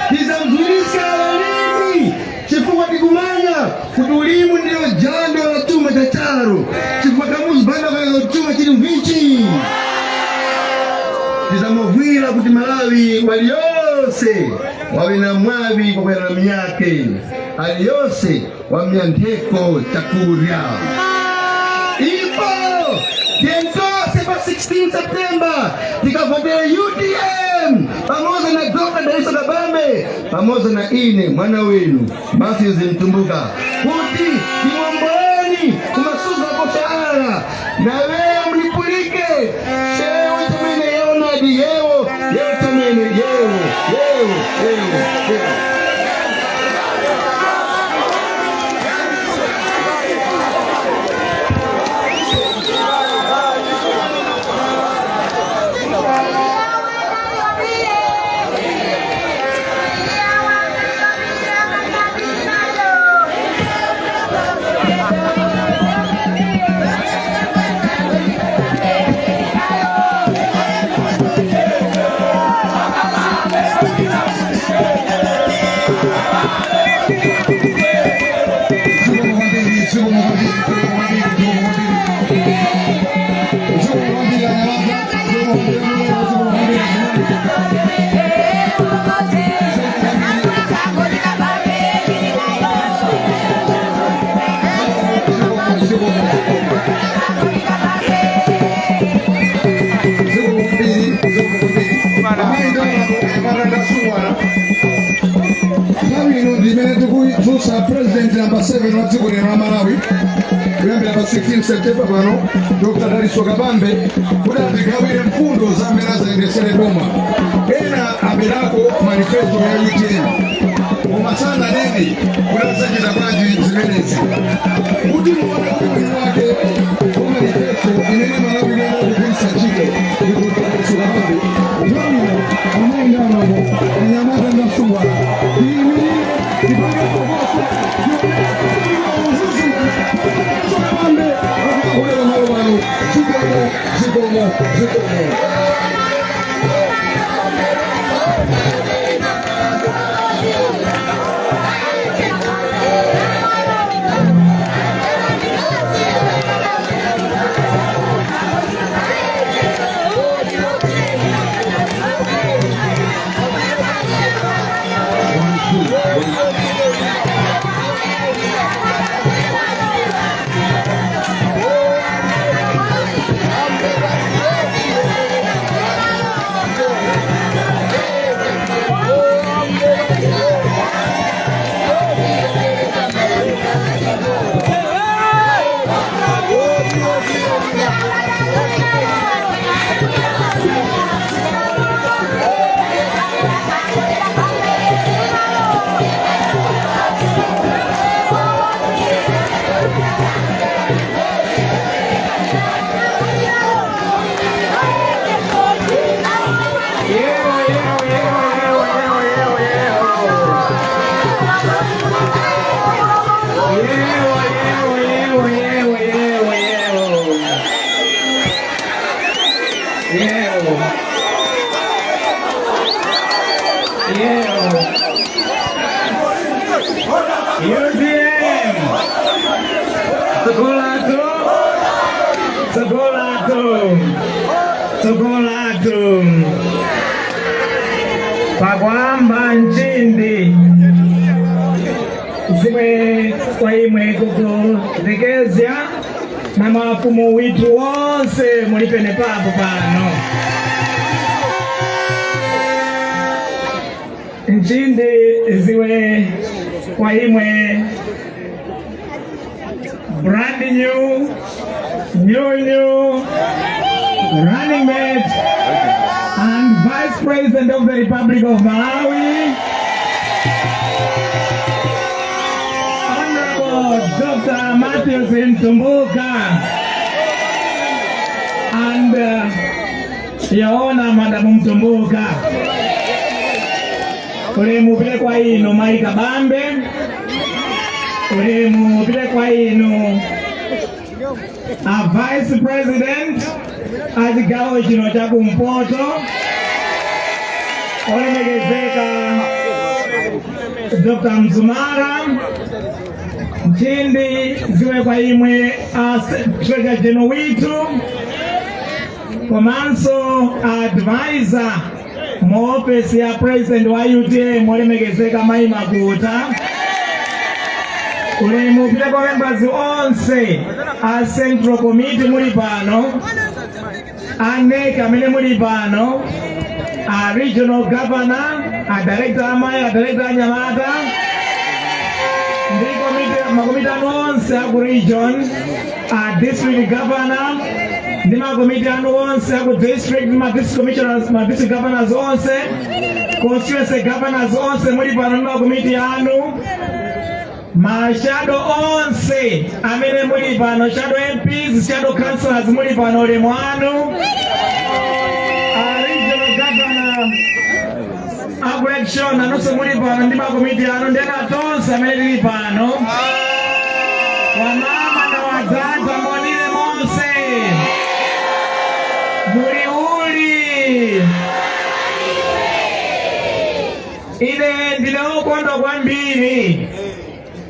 Speaker 5: tizamzulisa walimi chifukwa tikumanya kuti ulimu ndiyo jando la chuma cha charo, chifukwa kamuzibanda kwa chuma chili mvichi. Tizamuvwira kuti Malawi waliyonse wawe na mwavi kwa kwera mnyake aliyonse wamnya ntheko chakurya ipo tiyentose pa 16 Septemba tikavotera UTM pamoja na Dr. Daliso Kabambe pamoja na ine mwana wenu Matthews Mtumbuka kuti timwomboleni kumasuza koshahara na wewe mlipulike shewe tumene yewo nadi yewo yewo tumene yewo yewo yewo yewo.
Speaker 3: Zikomo kwambiri, zikomo kwambiri, zikomo kwambiri, zikomo kwambiri. Zikomo kwambiri anyamata, zikomo kwambiri, zikomo kwambiri. Zikomo, zikomo kwambiri, zikomo kwambiri. Amayi ndamata ndasungwana. Nthawi ino ndi imene tikudzutsa president number 7 wa dziko lino la Malawi kuyambira pa 16 September pano, Dr. Daliso Kabambe, kuti atigawire mfundo za mmene azayendesere boma. Ena aberako manifesto ya UTM koma sananene kuti adzachita bwanji zimenezi. Kuti muone kuti mwini wake wa manifesto imene Malawi lero kugwiritsa ntchito ndi Dr. Daliso Kabambe, nthawi ino amayi ndamamo anyamata ndasungwana tiyimirire tipange phokoso. Kabambe akuyankhulira malo pano. Zikomo, zikomo, zikomo.
Speaker 2: Yewo, yewo, yewo, yewo, yewo, yewo, yewo. Yewo, yewo, yewo, yewo, yewo, yewo. Yewo.
Speaker 6: Tsogolo lathu, tsogolo lathu. Pakwamba nchindi zimwe kwa imwe kuku Lekezya na mafumu withu wonse muli pene papo pano. Nchindi ziwe kwa imwe brand new new new running mate and vice president of the Republic of Malawi, Honorable Dr. Matthews Mtumbuka and Yaona Madam Mtumbuka. Ulemu upite kwa inu Mai Kabambe, ulemu upite kwa inu a vice president a chigawo chino cha kumpoto olemekezeka Dr. Mzumara. Nchindi ziwe kwa imwe a treasurer general withu komanso advisor mu ofesi ya president wa UTM olemekezeka Mayi Makuta. Ulemu upite kwa members onse a Central Committee muli pano, a NEC amene muli pano, a regional governor, a director amayi, a director anyamata ndi makomiti anu onse aku region, a district governor ndi makomiti anu onse aku district, ma district commissioners, ma district governors onse, constituency governors onse muli pano ndi makomiti anu, ma shadow onse amene muli pano, shadow MPs, shadow councillors muli pano, ulemu wanu. A regional governor aku election nanunso muli pano ndi makomiti anu ndi ena tonse amene tili pano, wamama na wadada, monire monse muli uli. Ine ndine wokondwa kwambiri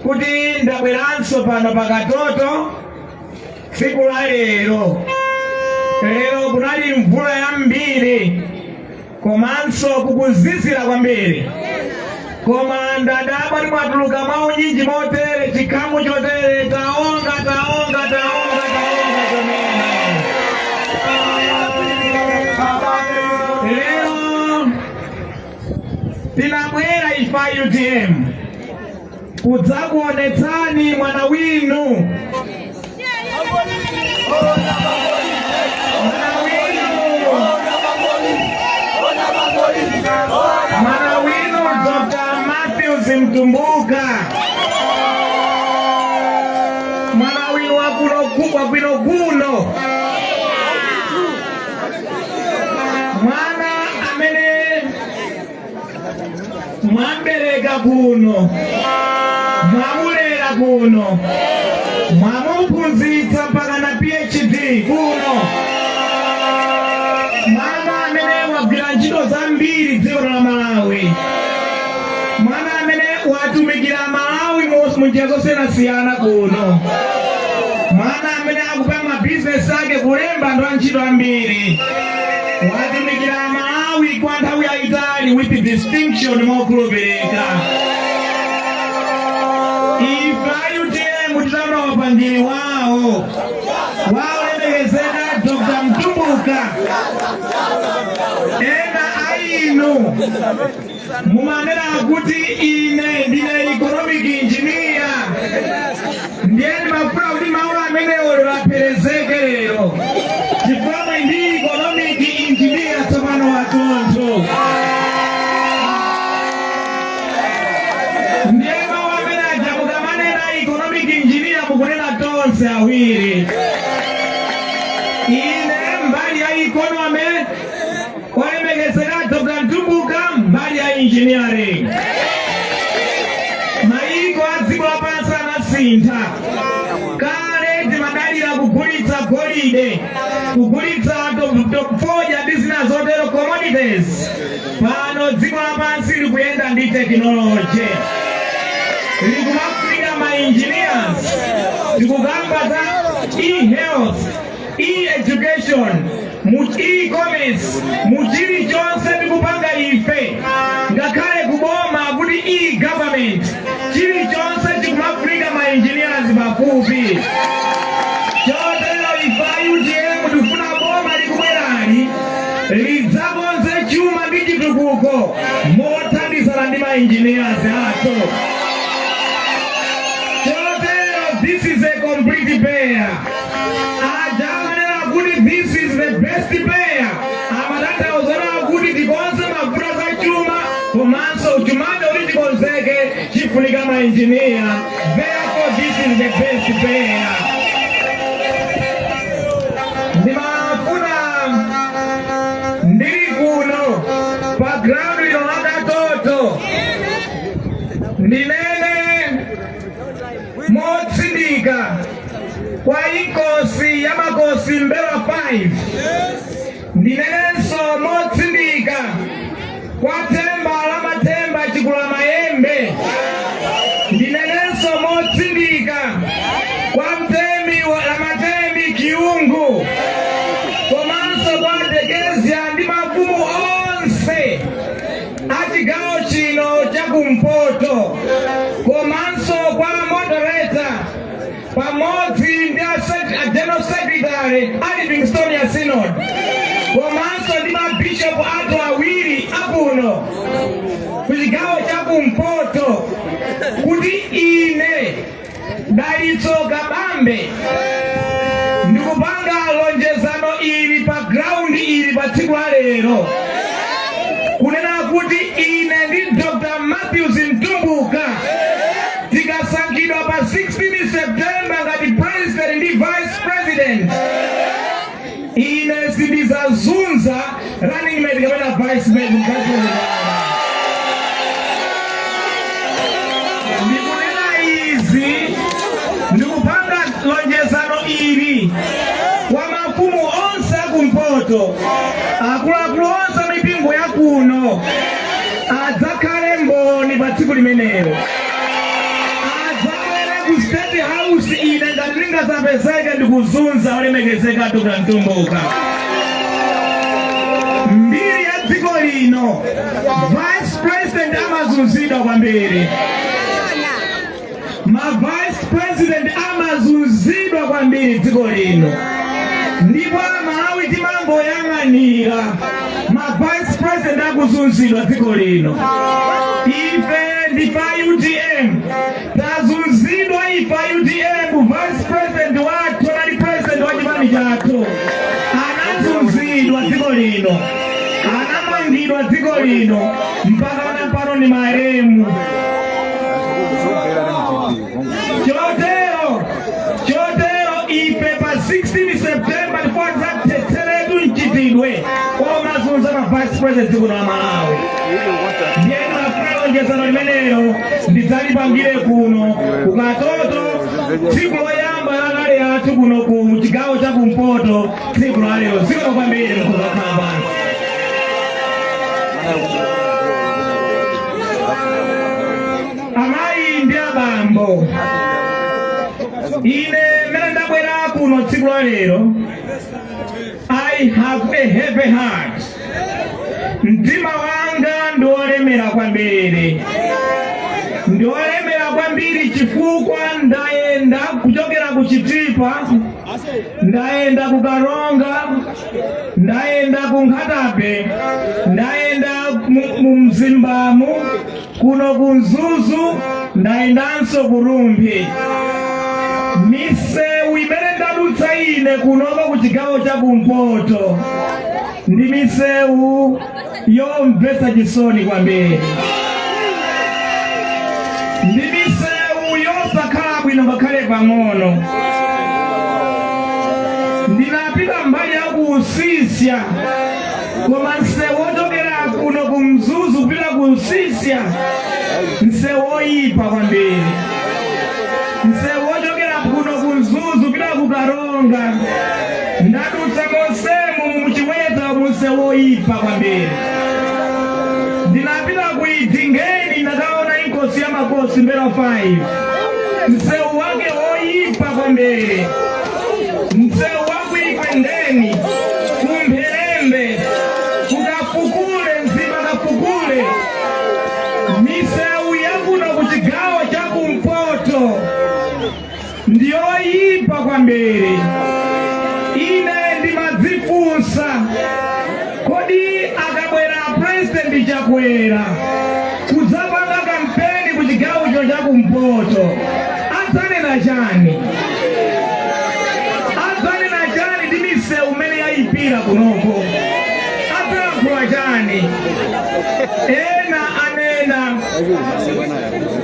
Speaker 6: kuti ndabweranso pano pakatoto tsiku la lero. Lero kunali mvula yambiri komanso kukuzizira kwambiri, koma ndadabwa kuti mwatuluka mwaunyinji motere, chikhamu chotere. Taonga, taonga, taonga, taonga chomene. Lero tinabwera ife a UTM kudzakuonetsani mwana winu, mwana winu Dr. Matthews Mtumbuka, mwana winu wakuno kubwa kwino kuno, mwana amene mwambereka kuno, mwamulera kuno, mwamuphunzitsa mpaka na PhD kuno, mwana amene wagwira ntchito zambiri dziko la Malawi, mwana amene watumikira Malawi mu njira zosiyanasiyana kuno, mwana amene akupanga mabizinesi ake kulemba anthu antchito ambiri, watumikira Malawi kwa nthawi yayitali with distinction mokhulupirika. Ife a UTM titaona upangiri wawo waolemekezeka Dr. Mtumbuka, ena a inu mumanena kuti ine ndine economic engineer, ndiye ndimafuna kuti mawu amenewo lero apherezeke lero, chifukwa mwe ndi economic engineer tsopano watunthu. Ndiye mawu amene aja mukamanena economic engineer mukunena tonse awiri, ine mbali ya economy, olemekezeka Dr. Mtumbuka mbali ya engineering. Mayiko a dziko lapansi anasintha. Kale timadalira kugulitsa golide, kugulitsa fodya ndi zina zotero, commodities. Pano dziko lapansi likuyenda ndi tekinoloji, likumafunika ma engineers. Tikukamba za e-health. E-education, mu e-commerce, mu chilichonse tikupanga ife, ngakhale kuboma kuti e-government, chilichonse chikumafunika ma engineers pafupi. Chotero ife a UTM tikufuna boma likubwerali lidzakonze chuma ndi chitukuko mothandizana ndi ma engineers athu. Chotero this is a complete pair. Aja amanena kuti this is the best pair amatanthauza kuti tikonze mavuto za chuma, komanso chumacho kuti tikonzeke chifunika ma engineer. Therefore, this is the best pair. Ndimafuna ndili kuno pa ground ino la Katoto ndinene motsindika kwa Inkosi ya Makosi M'mbelwa 5, ndinenenso motsindika kwa Themba la Mathemba Chikulamayembe, ndinenenso motsindika kwa Mtemi la Matemi Kiungu, komanso kwa Dekezya ndi mafumu onse a chigawo chino chakumpoto, komanso kwa moderator pamodzi ndi a general secretary a Livingstonia Synod, komanso ndi mabishopu athu awiri akuno ku chigawo chakumpoto, kuti ine Dalitso Kabambe ndikupanga lonjezano ili pa ground ili pa tsiku la lero, kunena kuti ine ndi Dr. Matthews Mtumbuka tikasankhidwa pa 16 September ngati president ndi vice president, ine sindizazunza running mate kapena vice president. Ndikunena izi, ndikupanga lonjezano ili kwa mafumu onse akumpoto, akuluakulu onse amipingo ya kuno adzakhale mboni pa tsiku limenelo. Adzabwere ku State House, ine ngati ndingazapezeke ndikuzunza olemekezeka Dr. Mtumbuka. Mbiri ya dziko lino, vice president amazunzidwa kwambiri. Ma vice president amazunzidwa kwambiri dziko lino, ndipo Amalawi timangoyang'anira ma vice president akuzunzidwa dziko lino. Ife ndife a UTM, tazunzidwa ife a UTM. Vice president wathu anali president wa chipani chathu, anazunzidwa dziko lino, anamangidwa dziko lino, mpaka na pano ni maremu. Chotero ife pa 16 September tifuna tidzathetseretu mchitidwe omazunza ma vice president dziko la Malawi. Ndiye ndimafuna lonjezano limenelo ndidzalipangire kuno ku Katoto, tsiku loyamba la rally yathu kuno ku chigawo cha kumpoto, tsiku la lero. Zikomo kwambiri, mkuzakhala pansi. Amayi ndi abambo, ine mmene ndabwera kuno tsiku la lero, I have a heavy heart. Mtima wanga ndi wolemera kwambiri, ndi wolemera kwambiri chifukwa ndayenda kuchokera ku Chitipa, ndayenda ku Karonga, ndayenda ku Nkhata Bay, ndayenda mu Mzimbamu, kuno ku Mzuzu, ndayendanso ku Rumphi. Misewu imene ndadutsa ine kunoko ku chigawo cha kumpoto ndi misewu yomvetsa chisoni kwambiri, ndi misewu yosakhala bwino ngakhale pang'ono. Ndinapita mbali ya ku Usisya, koma msewu wochokera kuno ku Mzuzu kupita ku Usisya msewu woyipa kwambiri. Msewu wochokera kuno ku Mzuzu kupita ku Karonga, ndadutsa monsemu muchiweta, msewu woyipa kwambiri. Ndinapita ku Idingeni, ndakaona Inkosi ya Makosi M'mbelwa 5, msewu wake woyipa kwambiri. Msewu wa ku Ekwendeni, kumpherembe, kukafukule Mzimba, kafukule misewu yakuno ku chigawo cha kumpoto ndiyoyipa kwambiri. Ine ndimadzifunsa, kodi akabwera President Chakwera kudzapanga kampeni ku chigawocho cha kumpoto, adzanena chani? Adzanena chani ndi misewu imene yayipira kunoko? Adzalankhula chani? Ena anena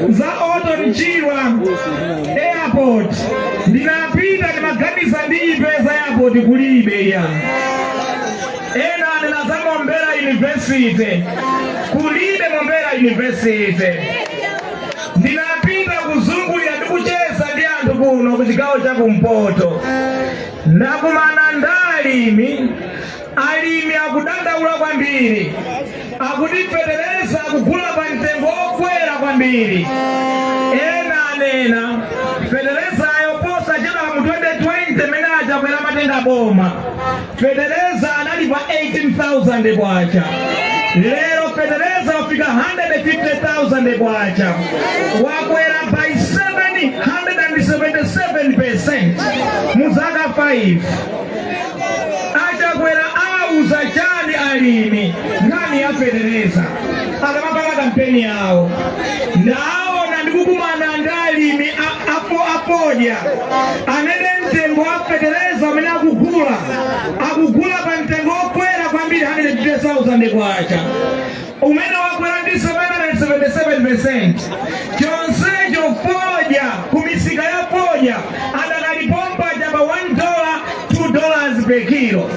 Speaker 6: za Orton Chirwa Airport. Ndinapita, ndimaganiza ndiyipeza airport, kulibe ya. Ena anena za Mombera University, kulibe Mombera University. Ndinapita kuzungulira ndi kucheza ndi anthu kuno ku chigawo cha kumpoto. Ndakumana ndi alimi. Alimi akudandaula kwambiri, akuti fetereza akugula pa mtengo wokwera kwambiri. Ena anena feterezayo posachedwa mu 2020 mene aChakwera matenga boma, fetereza anali pa 18,000 kwacha. Lero fetereza wafika 150,000 kwacha, wakwera by 777% mu zaka 5. AChakwera auza chani alimi nkhani ya fetereza akamapanga kampeni yawo? Ndaona ndikukumana ndi alimi apo afodya amene mtengo wa fetereza amene akugula, akugula pa mtengo wokwera kwambiri, 150,000 kwacha, umene wakwera ndi 777%. Chonsecho fodya kumisika ya fodya adakalipompa chapa $1, $2 per kilo.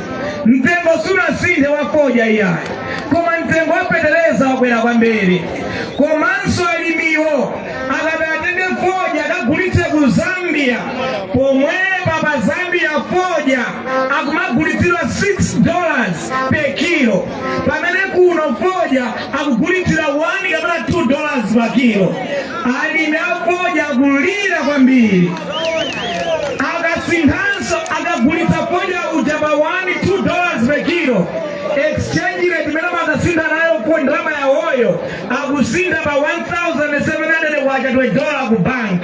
Speaker 6: Mtengo sunasinthe wa fodya iyayi, koma mtengo wa fetereza wakwera kwambiri. Komanso alimiwo akati atenge fodya akagulitse ku Zambia, pomwepa pa Zambia fodya akumagulitsidwa $6 per kilo, pamene kuno fodya akugulitsira 1 kapena $2 pa kilo. Alimi a fodya akulira kwambiri. Akasinthanso, akagulitsa fodya uja pa 1, $2 per kilo, exchange rate imene amakasintha nayo po ndalama yawoyo, akusintha pa 1700 kwacha to dollar ku bank,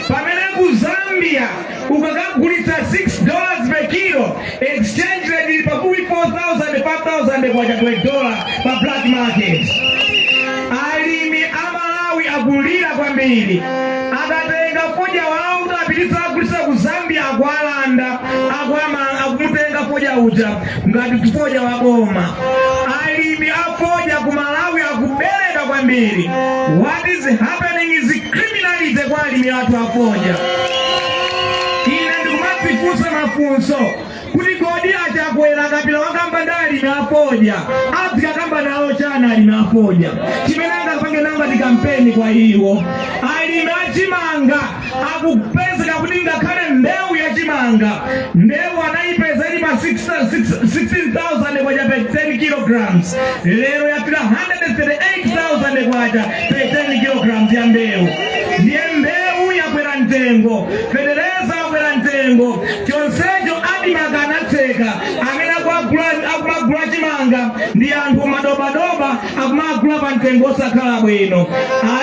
Speaker 6: pamene ku Zambia ukakagulitsa $6 per kilo, exchange rate ili pafupi 4000, 5000 kwacha to dollar pa black market. Alimi a Malawi akulira kwambiri. Akatenga fodya wawo kuti apititsa agulitsa ku Zambia, akualanda, akumutenga fodya uja ngati fodya wa boma. Alimi a fodya ku Malawi akubereka kwambiri. What is happening is criminality kwa alimi athu a fodya. Ine ndikumadzifunsa mafunso kuti kodi aChakwera akapita wakamba ndi alimi afodya, adzikakamba nawo chani alimi afodya chimene angapange nawo ngati kampeni kwa iwo? Alimi achimanga akupezeka kuti ngakhale mbewu yachimanga, mbewu anayipeza ili pa 16,000 kwacha per 10 kilograms, lero yafika 138,000 kwacha per 10 kilograms ya mbewu. Ndiye mbewu yakwera mtengo, fetereza wakwera mtengo, chonsecho ADMARC anatseka. Amene akumagula chimanga ndi anthu madobadoba, akumagula pa mtengo osakhala bwino.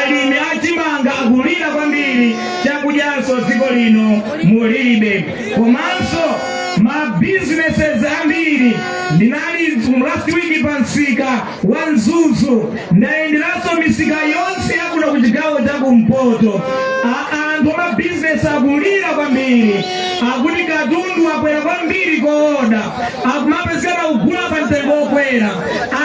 Speaker 6: Alimi achimanga akulira kwambiri. Chakudyanso dziko lino mulibe. Komanso ma businesses ambiri, ndinali last week pa msika wa Mzuzu, ndayenderanso misika yonse yakuno ku chigawo cha kumpoto. Anthu amabizinesi akulira kwambiri, akuti katundu akwera kwambiri kooda, akumapezekana kugula pa mtengo wokwera.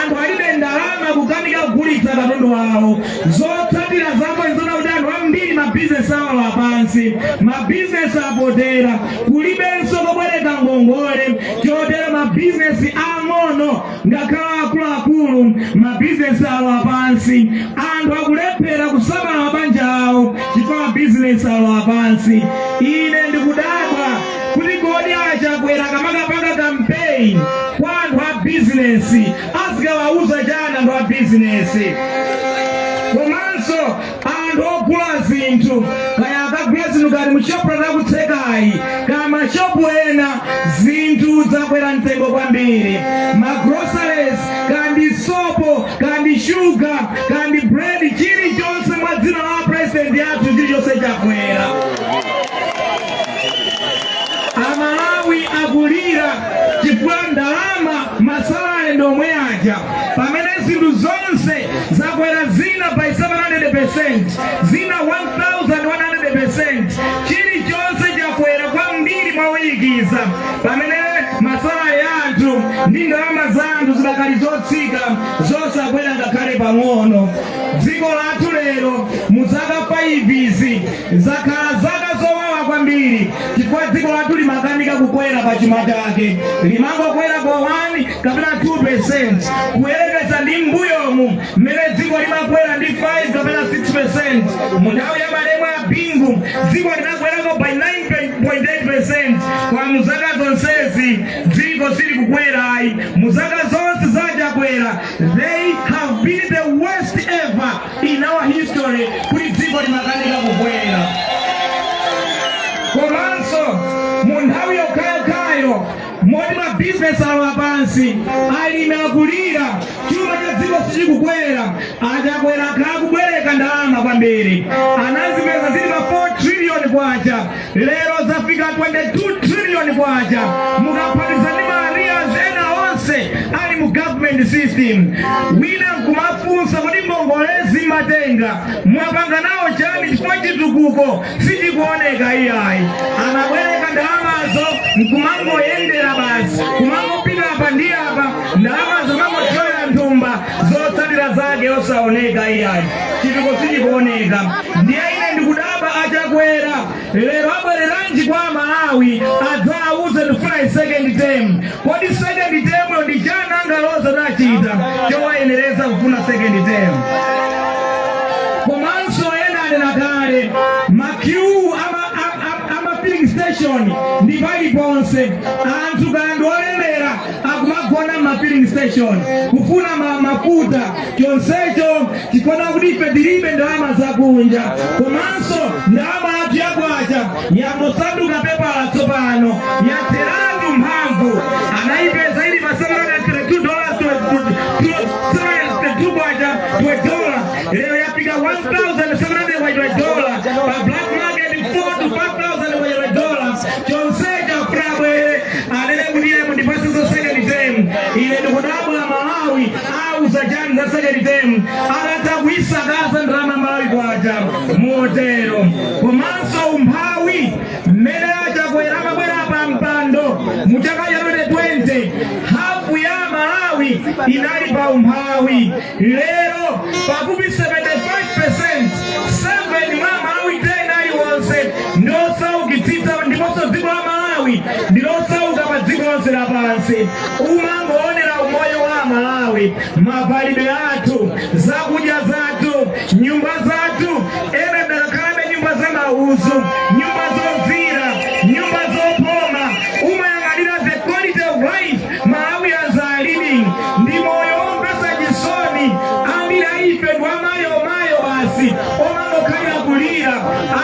Speaker 6: Anthu alibe ndalama, kukanika kugulitsa katundu wawo. Zotsatira zako nzona kuti anthu ambiri mabizinesi awo apansi, mabizinesi apotera, kulibenso kobwereka ngongole. Chotero mabizinesi ang'ono ngakhala akuluakulu, mabizinesi awo apansi. Anthu akulephera kusamala mabanja awo chifukwa mabizinesi awo apansi. Ine ndikudabwa kuti kodi aChakwera kamakapanga campaign kwa anthu a bizinesi, azikawauza chani anthu a bizinesi? Komanso anthu Anthu ogula zinthu, kaya akagula zinthu kati mu Shoprite akutsekayi, kaya mashopu ena, zinthu zakwera mtengo kwambiri. Ma groceries, kandi sopo, kandi shuga, kandi bread, chilichonse mwa dzina la president athu, chilichonse chakwera. Amalawi akulira chifukwa ndalama, ma salary ndi omwe aja, pamene zinthu zonse zakwera, zina by 700%, zina 1100%. Chilichonse chakwera kwambiri mwawiyikiza, pamene ma salary anthu ndi ndalama za anthu zidakali zotsika, zosakwera ngakhale pang'ono. Dziko lathu lero mu zaka 5 izi zakhala zaka zowawa kwambiri, chifukwa dziko lathu limakanika kukwera pa chuma chake, limangokwera kwa 1 kapena 2% kuyerekeza ndi mbuyomu mmene dziko limakwera ndi 5 kapena 6%. Mu nthawi ya malemu a Bingu dziko linakwerako by 9.8%, kwa mu zaka zonsezi dziko silikukwera ayi. Mu zaka zonse zachakwera, they have been the worst ever in our history kuti dziko limakanika kukwera. Komanso mu nthawi yokhayokhayo moti mabizinesi alowa pansi, alimi akulira, chuma cha dziko sichikukwera, achakwera akhala kubwereka ndalama kwambiri. Anazipeza zili pa 4 trillion kwacha, lero zafika 22 trillion kwacha, mukaphatiza ndi ma arrears ena onse ali mu government system. Wina nkumafunsa kuti ngongolezi matenga mwapanga nawo chani, chifukwa chitukuko sichikuoneka iyayi. Amabwereka ndalamazo nkumangoyendera basi, kumangopita apa ndi apa, ndalamazo mangothyolera nthumba, zotsatira zake osaoneka iyayi, chitukuko sichikuoneka. Ndiye ine ndikudabwa, achakwera lero abwereranji kwa Malawi adzawauze ndifuna second term? Kodi second term yo ndi chani angaloza tachita chowayenereza kufuna second term? Komanso ena anena kale, ma queue ama filling station ndi paliponse. Anthu kaya ndi olemera akumagona ma filling station kufuna mafuta. Chonsecho chifuna kuti ife tilibe ndalama zakunja, komanso ndalama yathu yakwacha yangosanduka pepala tsopano, yatheratu mphamvu. Anayipeza ili pa $732 to 732 kwacha to a dollar, lero yafika 1700 kwacha dollar, pa black market 4 to 5000 kwacha dollar. Chonsecho afuna abwere anene kuti iye mundipase second term. Ine ndikudabwa, Malawi auza chani za second term atatha kuisakaza ndalama Malawi kwacha motero? Komanso umphawi, mmene achakwera amabwera pa mpando mu chaka cha 2020, hafu ya Malawi inali pa umphawi. Lero pafupi 75%, 7 mwa Malawi 10 aliwonse ndosaukitsitsa, ndiponso dziko la Malawi ndilosauka pa dziko lonse lapansi. Umangoonera umoyo wa Malawi, mavalidwe athu, zakudya zathu, nyumba zathu, ena dakakhalabe nyumba za mauzu, nyumba zozira, nyumba zopoma. Umayang'anira the quality of life Malawians are living, ndi moyo womvetsa chisoni. Ambiri aife ndi amayomayo basi, omangokhalira kulira.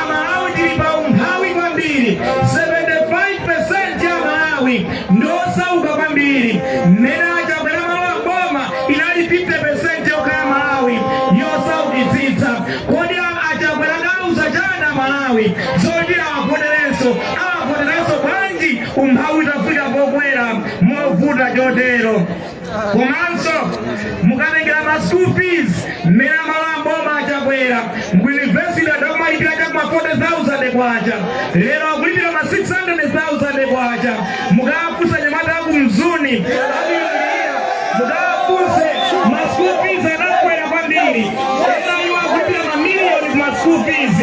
Speaker 6: Amalawi tili pa umphawi kwambiri, 75% ya Malawi ndosauka kwambiri. Mmene achakwera malo boma inali 50% yokhala Malawi yosaukitsitsa. Kodi achakwera kauza chana Malawi zoti awavoterenso? Awavoterenso bwanji umphawi utafika pokwera movuta chotero? Komanso mukatengera ma school fees, mmene amalowa mboma achakwera, ku university adakumalipira chakuma 40,000 kwacha, lero akulipira ma 600,000 kwacha. Mukafunsa nyamata aku Mzuni, mukafunse, ma school fees adakwera kwambiri. Ena iwo akulipira mamiliyoni ku ma school fees,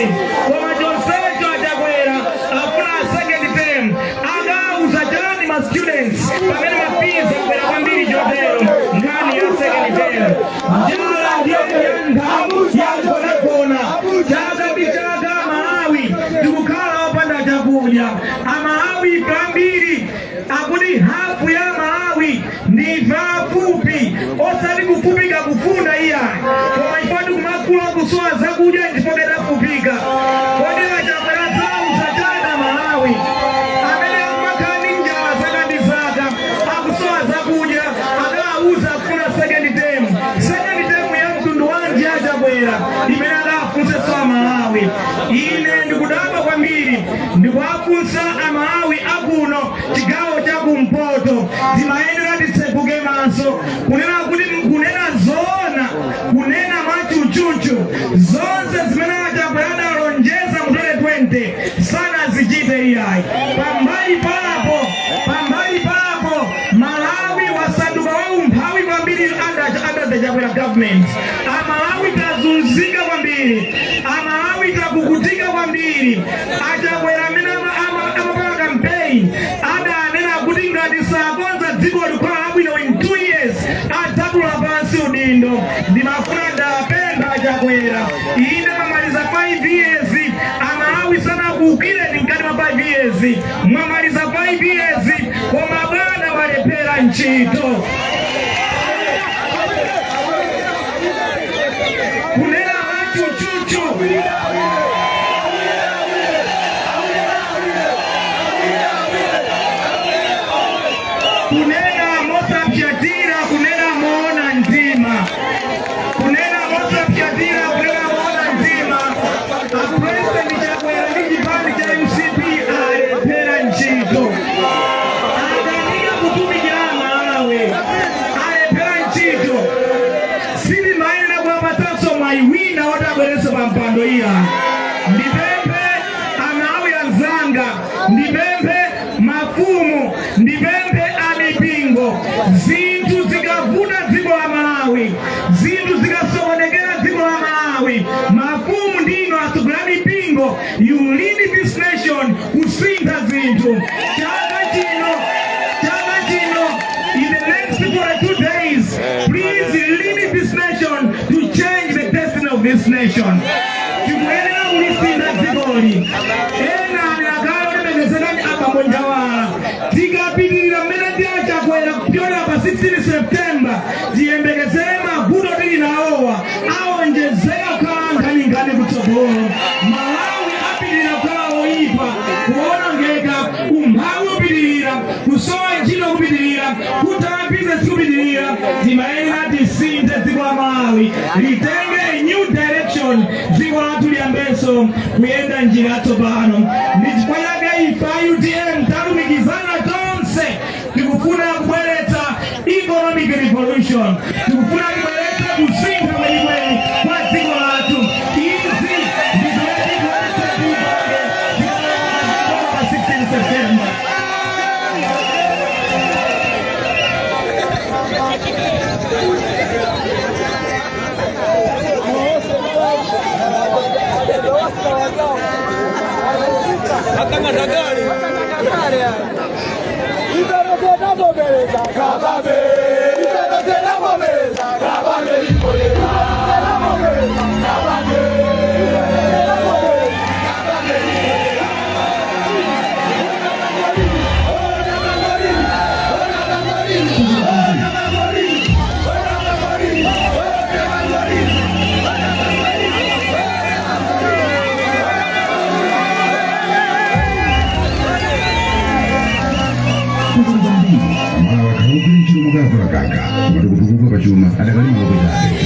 Speaker 6: koma chonsecho achakwera afuna a second term. Akauza chani ma students pamene ma fees akwera kwambiri chotero? Nkhani ya second term, njala ndiyo yagonagona. Chaka ndi chaka Malawi tikukhala opanda chakudya. Amalawi ambiri, akuti hafu ya Malawi ndife afupi, osati kufupika kufunda iyayi, koma ifo tikumakula kusowa zakudya, ndipo tafupika. Kumpoto timayenera titseguke maso kunena kuti, kunena zoona, kunena mwachuchuchu, zonse zimene aChakwera adalonjeza mu 2020 sanazichite iyayi. Pambali papo Malawi wasanduka waumphawi kwambiri under the Chakwera government. Amalawi tazunzika kwambiri, Amalawi takukutika kwambiri. AChakwera amene amapanga campaign adanena kuti ngati sakonza dziko likhala labwino in 2 years, adzatula pansi udindo. Ndimafuna ndapempha aChakwera, ine mwamaliza 5 years, Amalawi sanakuukireni mkati mwa 5 years. Mwamaliza 5 years, koma bwana, mwalephera ntchito. Kunena mwachuchuchu, kunena mosapyatira, kunena moona mtima, kunena mosapyatira, kunena moona mtima, aPresident Chakwera ndi chipani cha MCP alephera ntchito, akanika kutumikira Malawi, alephera ntchito. Sitimayenera kuwapatsanso mwayi wina woti abwerenso pa mpando iya. Ndipemphe Amalawi anzanga, ndipemphe mafumu, ndipemphe amipingo, zinthu zikavuta dziko la Malawi, zinthu zikasokonekera dziko la Malawi, mafumu ndino atsogoleri a mipingo, you lead this nation kusintha zinthu. Chaka chino, chaka chino, in the next 42 days, please lead this nation to change the destiny of this nation. Tikuyenera kulisintha dzikoli. Ena anakale olemekezekani abambo Njawala, tikapitirira mmene tiaChakwera kupyolera pa 16 September, tiyembekezere mavuto tili nawowa aonjezeka kukhala nkhaninkhani kutsogolo. Malawi apitirira kukhala oyipa, kuonongeka, umphawi upitirira, kusowa ntchito kupitirira, kuthala bizinesi kupitirira. Timayenera tisinthe dziko la Malawi, litenge a new direction, dziko lathu liyambenso kuyenda njira yatsopano. Ndi chifukwa chake ife a UTM talumikizana tonse, tikufuna kubweretsa economic revolution, tikufuna kubweretsa kusintha kwenikweni kwa dziko lathu. Izi ndi zimene tikuonetsa tipange pa 16 September.
Speaker 7: Kwambiri Amalawi akhala kugwira ntchito mokalavulagaga, komatu kutukuka pachuma adakali maloto chabe.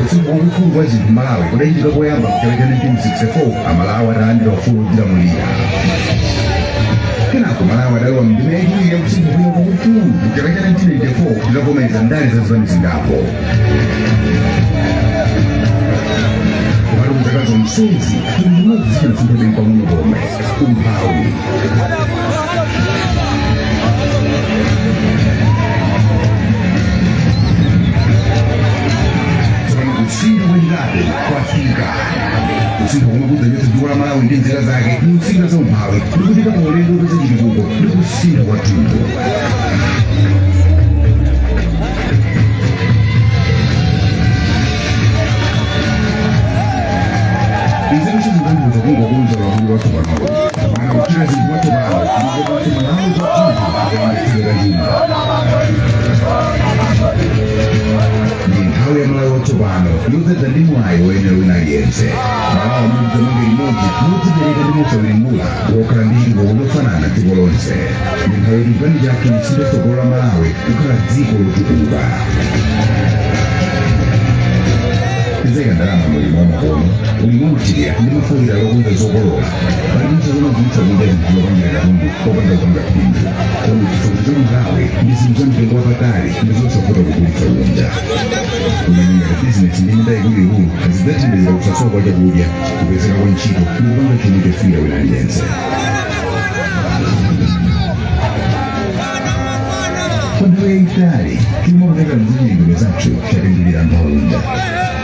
Speaker 7: Kusintha kwakukulu kwa zinthu Malawi kudachitika koyamba mchaka cha 1964, Amalawi atalandira ufulu wodzilamulira. Kenako Malawi adalowa mndime yachiwiri yakusintha kwina kwakukulu mchaka cha 1994, titavomereza ndale za zipani zingapo. Komatu mzaka zonsezi chinthu chimodzi sichinasinthabe mpang'ono pomwe: umphawi. Tsopano kusintha kwachitatu kwafika, kusintha komwe kudzachotsa dziko la Malawi ndi nzika zake mutsinga za umphawi ndikufika pa ulendo wopeza chitukuko ndi kusintha kwathunthu. Nzeru sizitanthauza kungokonza ulamuliro watsopanowo kapena kuchita zinthu mwatsopano, ndikopanso Malawi kwathunthu akayendetsedwe kachuma. Ndi nthawi. Nthawi ya Malawi watsopano yodzadza ndi mwayi woyenera wina aliyense. Malawi amene tidzamange limodzi modzipereka ndi mosawiringula, wokhala ndi chitukuko chofanana dziko lonse. Ndi nthawi yoti chipani chathu chisinthe tsogolo la Malawi kukhala dziko lotukuka. Tidzaika ndalama mu ulimi wamakono, ulimi wamthirira ndi mafakitale okonza zokolola. Palinso zomagulitsa kunja zinthu zopangira katundu popanda kupanga phindu. Kuonetsetsa kuti za Malawi ndi zinthu za mtengo wapatali ndi zosavuta kugulitsa kunja. Ulimi ngati bizinesi ndi minda ikuluikulu zidzathandizira kusasowa kwa chakudya, kupezeka kwa ntchito ndi kupanga chuma chofikira wina aliyense. Kwa nthawi yayitali chuma kuchokera mzachilengedwe zathu chapindulira anthu akunja.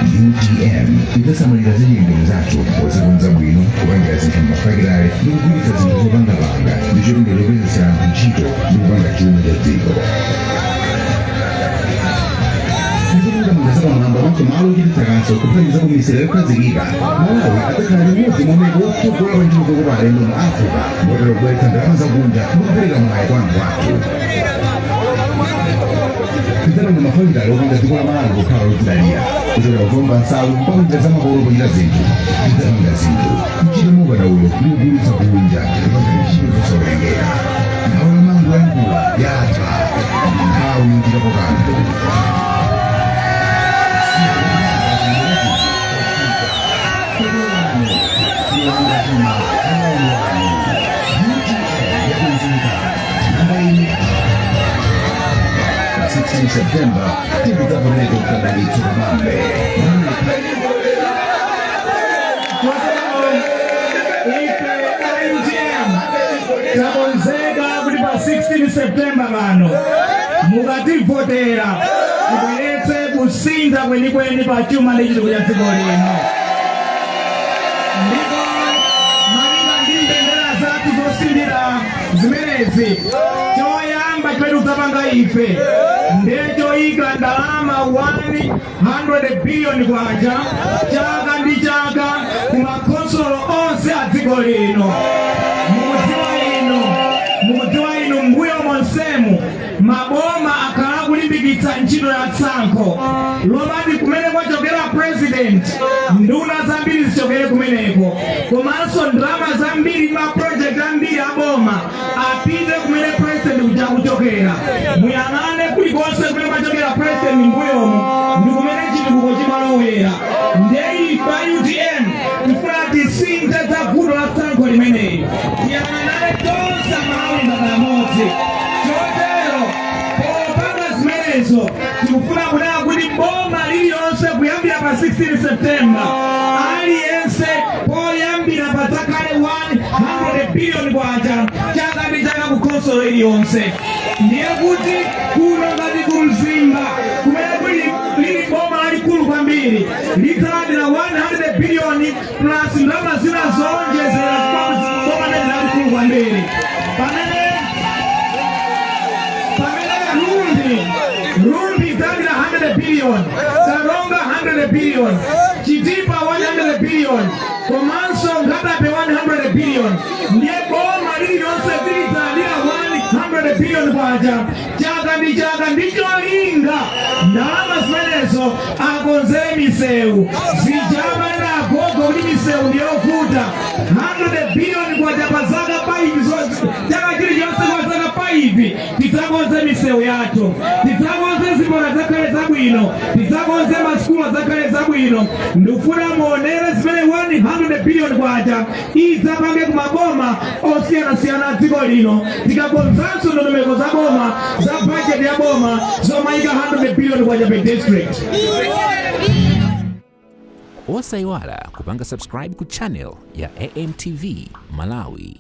Speaker 7: UTM idzasamalira zachilengedwe zathu pozikonza bwino, kupangira zinthu m'mafakitale ndi kugulitsa zinthu zopangapanga ndi cholinga chopezetsera anthu ntchito ndi kupanga chuma cha dziko. Tizipanga manga zapamwamba komanso malo ochititsa kaso kuphatikizapo misika yokhazikika. Malawi adzakhala limodzi mwa maiko otsogola pa ntchito zokopa alendo mu Africa, motero kubweretsa ndalama zakunja ndi kupereka mwayi kwa anthu athu. Tidzapanga mafakitale opanga dziko la Malawi kukhala lodzidalira, kuchokera kuzomba nsalu mpaka njira zamakono pochita zinthu. Tidzapanga zinthu, kuchita mwaukadaulo ndi kugulitsa kunja, kupanga ntchito zosawerengera. Nthawi yomangoyankhula yatha, ndi nthawi yochitapo kanthu. Pa 16 September tidzavotere Dr. Dalitso Kabambe.
Speaker 6: Kotero ife a UTM takonzeka kuti pa 16 September pano mukativotera tibweretse kusintha kwenikweni pa chuma ndi chitukuko cha dziko lino. Ndipo malinga ndi mbendera zathu zosinthira zimenezi, choyamba chimene tikudzapanga ife ndiye choyika ndalama 100 billion kwacha chaka ndi chaka ku makhonsolo onse a dziko lino. Mukudziwa inu, mbuyo monsemu maboma akhala akulimbikitsa ntchito ya tsankho lomati kumene kwachokera president, nduna zambiri zichokere kumeneko, komanso ndalama zambiri ndi maproject ambiri aboma apite kumene president kuja kuchokera. Muyang'ane kulikonse kumene kwachokera president mbuyomu ndi kumene chitukuko chimalowera. Ndiye ife a UTM tifuna tisinthe za vuto la tsankho limeneli, tiyang'anane tonse Amalawi ngati amodzi. Chotero popanga zimenezo tikufuna kunena kuti boma lililonse kuyambira pa 16 September, aliyense poyambira padzakhale 100 billion kwacha chaka ndi chaka ku khonsolo iliyonse. Ndiye kuti kuno ngati ku Mzimba, kumene kuli lili boma lalikulu kwambiri, lidzalandira 100 billion plus ndalama zina zowonjezera kwa boma lili lalikulu kwambiri, pamene Rumphi idzalandira 100 billion, Karonga 100 billion, Chitipa 100 billion, komanso Nkhata Bay 100 billion. Ndiye boma lililonse lilidzalandira 100 billion kwacha chaka ndi chaka, ndi cholinga ndalama zimenezo akonzere misewu. Zija amanena agogo kuti misewu ndiyovuta, 100 billion kwacha pa zaka 5, chaka chilichonse kwa zaka 5, tidzakonze misewu yathu, tidzakonze zipatala zakhale zabwino, tidzakonze masukulu azakhale zabwino. Ndikufuna muonere zimene 100 billion kwacha idzapange ku maboma osiyanasiyana a dziko lino tikakonzanso ndondomeko za boma, za budget ya boma, zomayika 100 billion kwacha per district.
Speaker 1: Osayiwala kupanga subscribe ku channel ya AMTV Malawi.